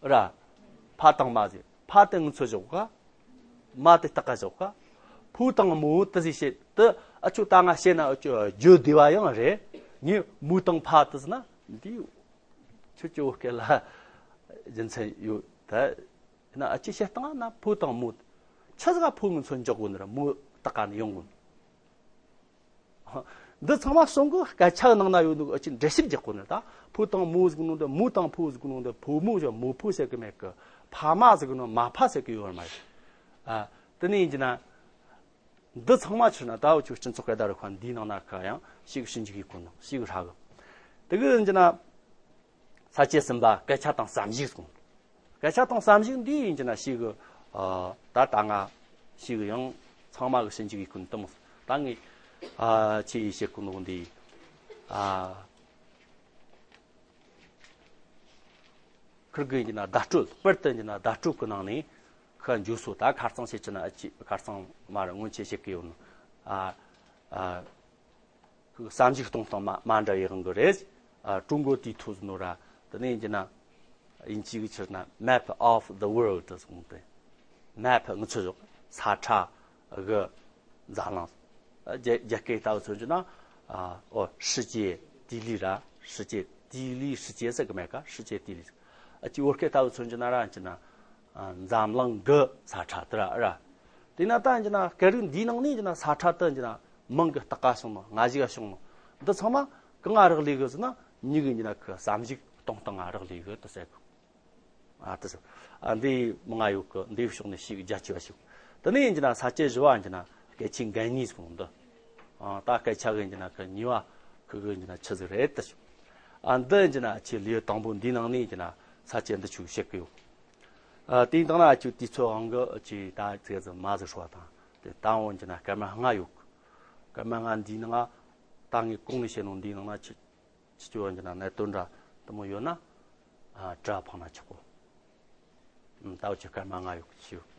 ར། ཕ་དང་མ་ཟེར། ཕ་དེ་ངུ་ཚོ་ཞོག་ག་མ་དེ་སྟག་ག་ཞོག་ག་ཕུ་དང་མོ་དེ་ཟེར་བཤད་དེ་ཨ་ཆོ་ད་ང་བཤད་ན་ཨ་ཆོ་རྒྱུ་བདེ་བ་ཡང་རེད། ངས་མུ་དང་ཕ་དེ་ཟེར་ན་འདི་ཁྱོད་ཀྱི་བོད་སྐད་ལ་རྒྱུ་མཚན་ཡོད་ད། ཡིན་ན་ཨ་ཅེ་བཤད་སྟངས་ན་ཕུ་དང་མོ་ཆ་ཟིག་ཕུ་ངུ་ཚོ་འཇོག་དགོས་ནི་ར་མོ་སྟག་ག་ནས་ཡོང་དགོས། འདི་ཚང་མ་གསུང་གི་སྐད་ཆ་ནང་ན་ཡོད་ནོ་ཨ་ཅེ་འགྲེལ་བཤད་རྒྱག་དགོས་ནི་ད། ཕུ་དང་མོ་ཟིག་ནོ་འདི་མོ་དང་ཕུ་ཟིག་ནོ་འདི་ཕུ་མོ་ཞོ་མོ་ཕུ་ཟེར་གི་མེད་གི་ཕ་མ་ཟིག་ནོ་མ་ཕ་ཟེར་གི་ཡོད་མ་རེད། ཨ། དེ་ནས་ཡིན་གྱི་ན། འདི་ཚང་མ་ཕྱིར་ན་ད་འུ་ཆོ་སྤྱི་ཚོགས་སྐད་བརྡ་རིག་པ་འདིའི་ནང་ན་ཁ་ཡང་ཞིག་ཞིབ་འཇུག་ཡེད་དགོས་ནོ་ཞིག་ཧྲ་གི་དེ་གི་ཡིན་གྱི་ན། ས་བཅད་གསུམ་པ་སྐད་ཆ་དང་བསམ་གཞིག་གསུངས། སྐད་ཆ་དང་བསམ་གཞིག་འདི་ཡིན་གྱི་ན་ཞིག་གི་ཨ། ད་ད་ང་ཞིག་གི་ཡང་ཚང་མ་གི་ཞིབ་འཇུག་ཡེད་ཁུན་དུ་མོ་ད་ངས་ཨ། ཆི་ཡི་བཤད་ཁུ་ནོ་འདི་ཨ། ཁིར་གི་ཡིན་གྱི་ན་བརྡ་སྤྲོད་པར་དུ་ཡིན་གྱི་ན་བརྡ་སྤྲོད་གི་ནང་ནས་ཁ་འཇུ་སོ་ད་ཁ་རྩང་བཤད་ཀྱི་ན་ཨ་ཅི་ཁ་རྩང་མ་ར་སྔོན་ཆད་བཤད་གི་ཡོད་ནོ་ཨ། ཨ། བསམ་གཞིག་གཏོང་སྟངས་མ་མ་འདྲ་བའི་དབང་གིས་རེད། ཨ། 中国地图ཟེར་ནོ་ར། དེ་ནས་ཡིན་གྱི་ན། དབྱིན་ཇི་གི་ཕྱིར་ན་Map of the World ཟེར་གི་དེ། Map ངི་ཚོ་ཞོག་ས་ཁྲ་གི་འཛམ་གླིང་། རྒྱ་རྒྱ་སྐད་ལྟ་བུ་མཚོན་གྱི་ན། ཨ། ཨོ། 世界地理ར། 世界地理 世界ཟེར་གི་མེད་ཀ 世界地理ཨ་ཅི་བོད་སྐད་ལྟ་བུ་མཚོན་གྱི་ན་ར་ཡིན་གྱི་ན། འཛམ་གླིང་གི་ས་ཁྲ་དེ་ར་ར། དེས་ན་ད་ཡིན་གྱི་ན་སྐད་རིགས་འདིའི་ནང་ནས་ཡིན་གྱི་ན་ས་ཁྲ་དེ་ཡིན་གྱི་ན་མིང་གི་རྟགས་ཀ་བྱུང་ནོ། ང་ཞིག་ག་བྱུང་ནོ། འདི་ཚང་མ་གང་ང་རག་ལས་གི་ཟེར་ན་མྱི་གི་ཡིན་གྱི་ན་ཁི་བསམ་གཞིག་གཏོང་སྟངས་ང་རག་ལས་གི་དེ་ཟེར་གི། ཨ་དེ་ཟེར། ཨ་འདི་མི་ང་ཡོད་གི། འདི་ཕྱོགས་ནས་ཤིག་རྒྱ་ཆེ་བ་ཞིག། དེ་ནས་ཡིན་གྱི་ན་ས་བཅད་བཞི་བ་ཡིན་གྱི་ན་སྐད་ཆའི་འགན་གཉིས་ཟེར་གོ་ནོ་འདི། ཨ་ད་སྐད་ཆ་གི་ཡིན་གྱི་ན་ཁི་གཉིས་པ་ཁི་གི་ཡིན་གྱི་ན་ཆི་ཟིག་རེད་དེ་ཞིག། ཨ་འདི་ཡིན་གྱི་ན་ཆི་ལེའུ་དང་པོ་འདིའི་ནང་ནས་ཡིན་གྱི་ན་ས་བཅད་འདི་ཆུ་བཤད་གི་ཡོད། ཨ་དེའི་སྟེང་ན་ཆུ་དུས་ཚོད་དབང་གི་ཆི་ད་ཚེ་ཟི་མ་ཟི་ཧྲོ་བ་དང་དེ་དང་འོན་གྱི་ན་སྐར་མ་ལྔ་ཡོད་གི། སྐར་མ་ལྔ་འདིའི་ནང་ད་ངས་གོང་ནས་བཤད་ནོ་འདིའི་ནང་ན་ཆི་ཆི་ཆི་ཡོད་ཀྱི་ན་གནད་དོན་འདྲ་དུ་མོ་ཡོད་ན། ཨ་དྲ་ཕང་ན་ཆོག་གོ། ཨུམ་ད་འུ་ཆི་སྐར་མ་ལྔ་ཡོད་གི་ཆི་ཡོད།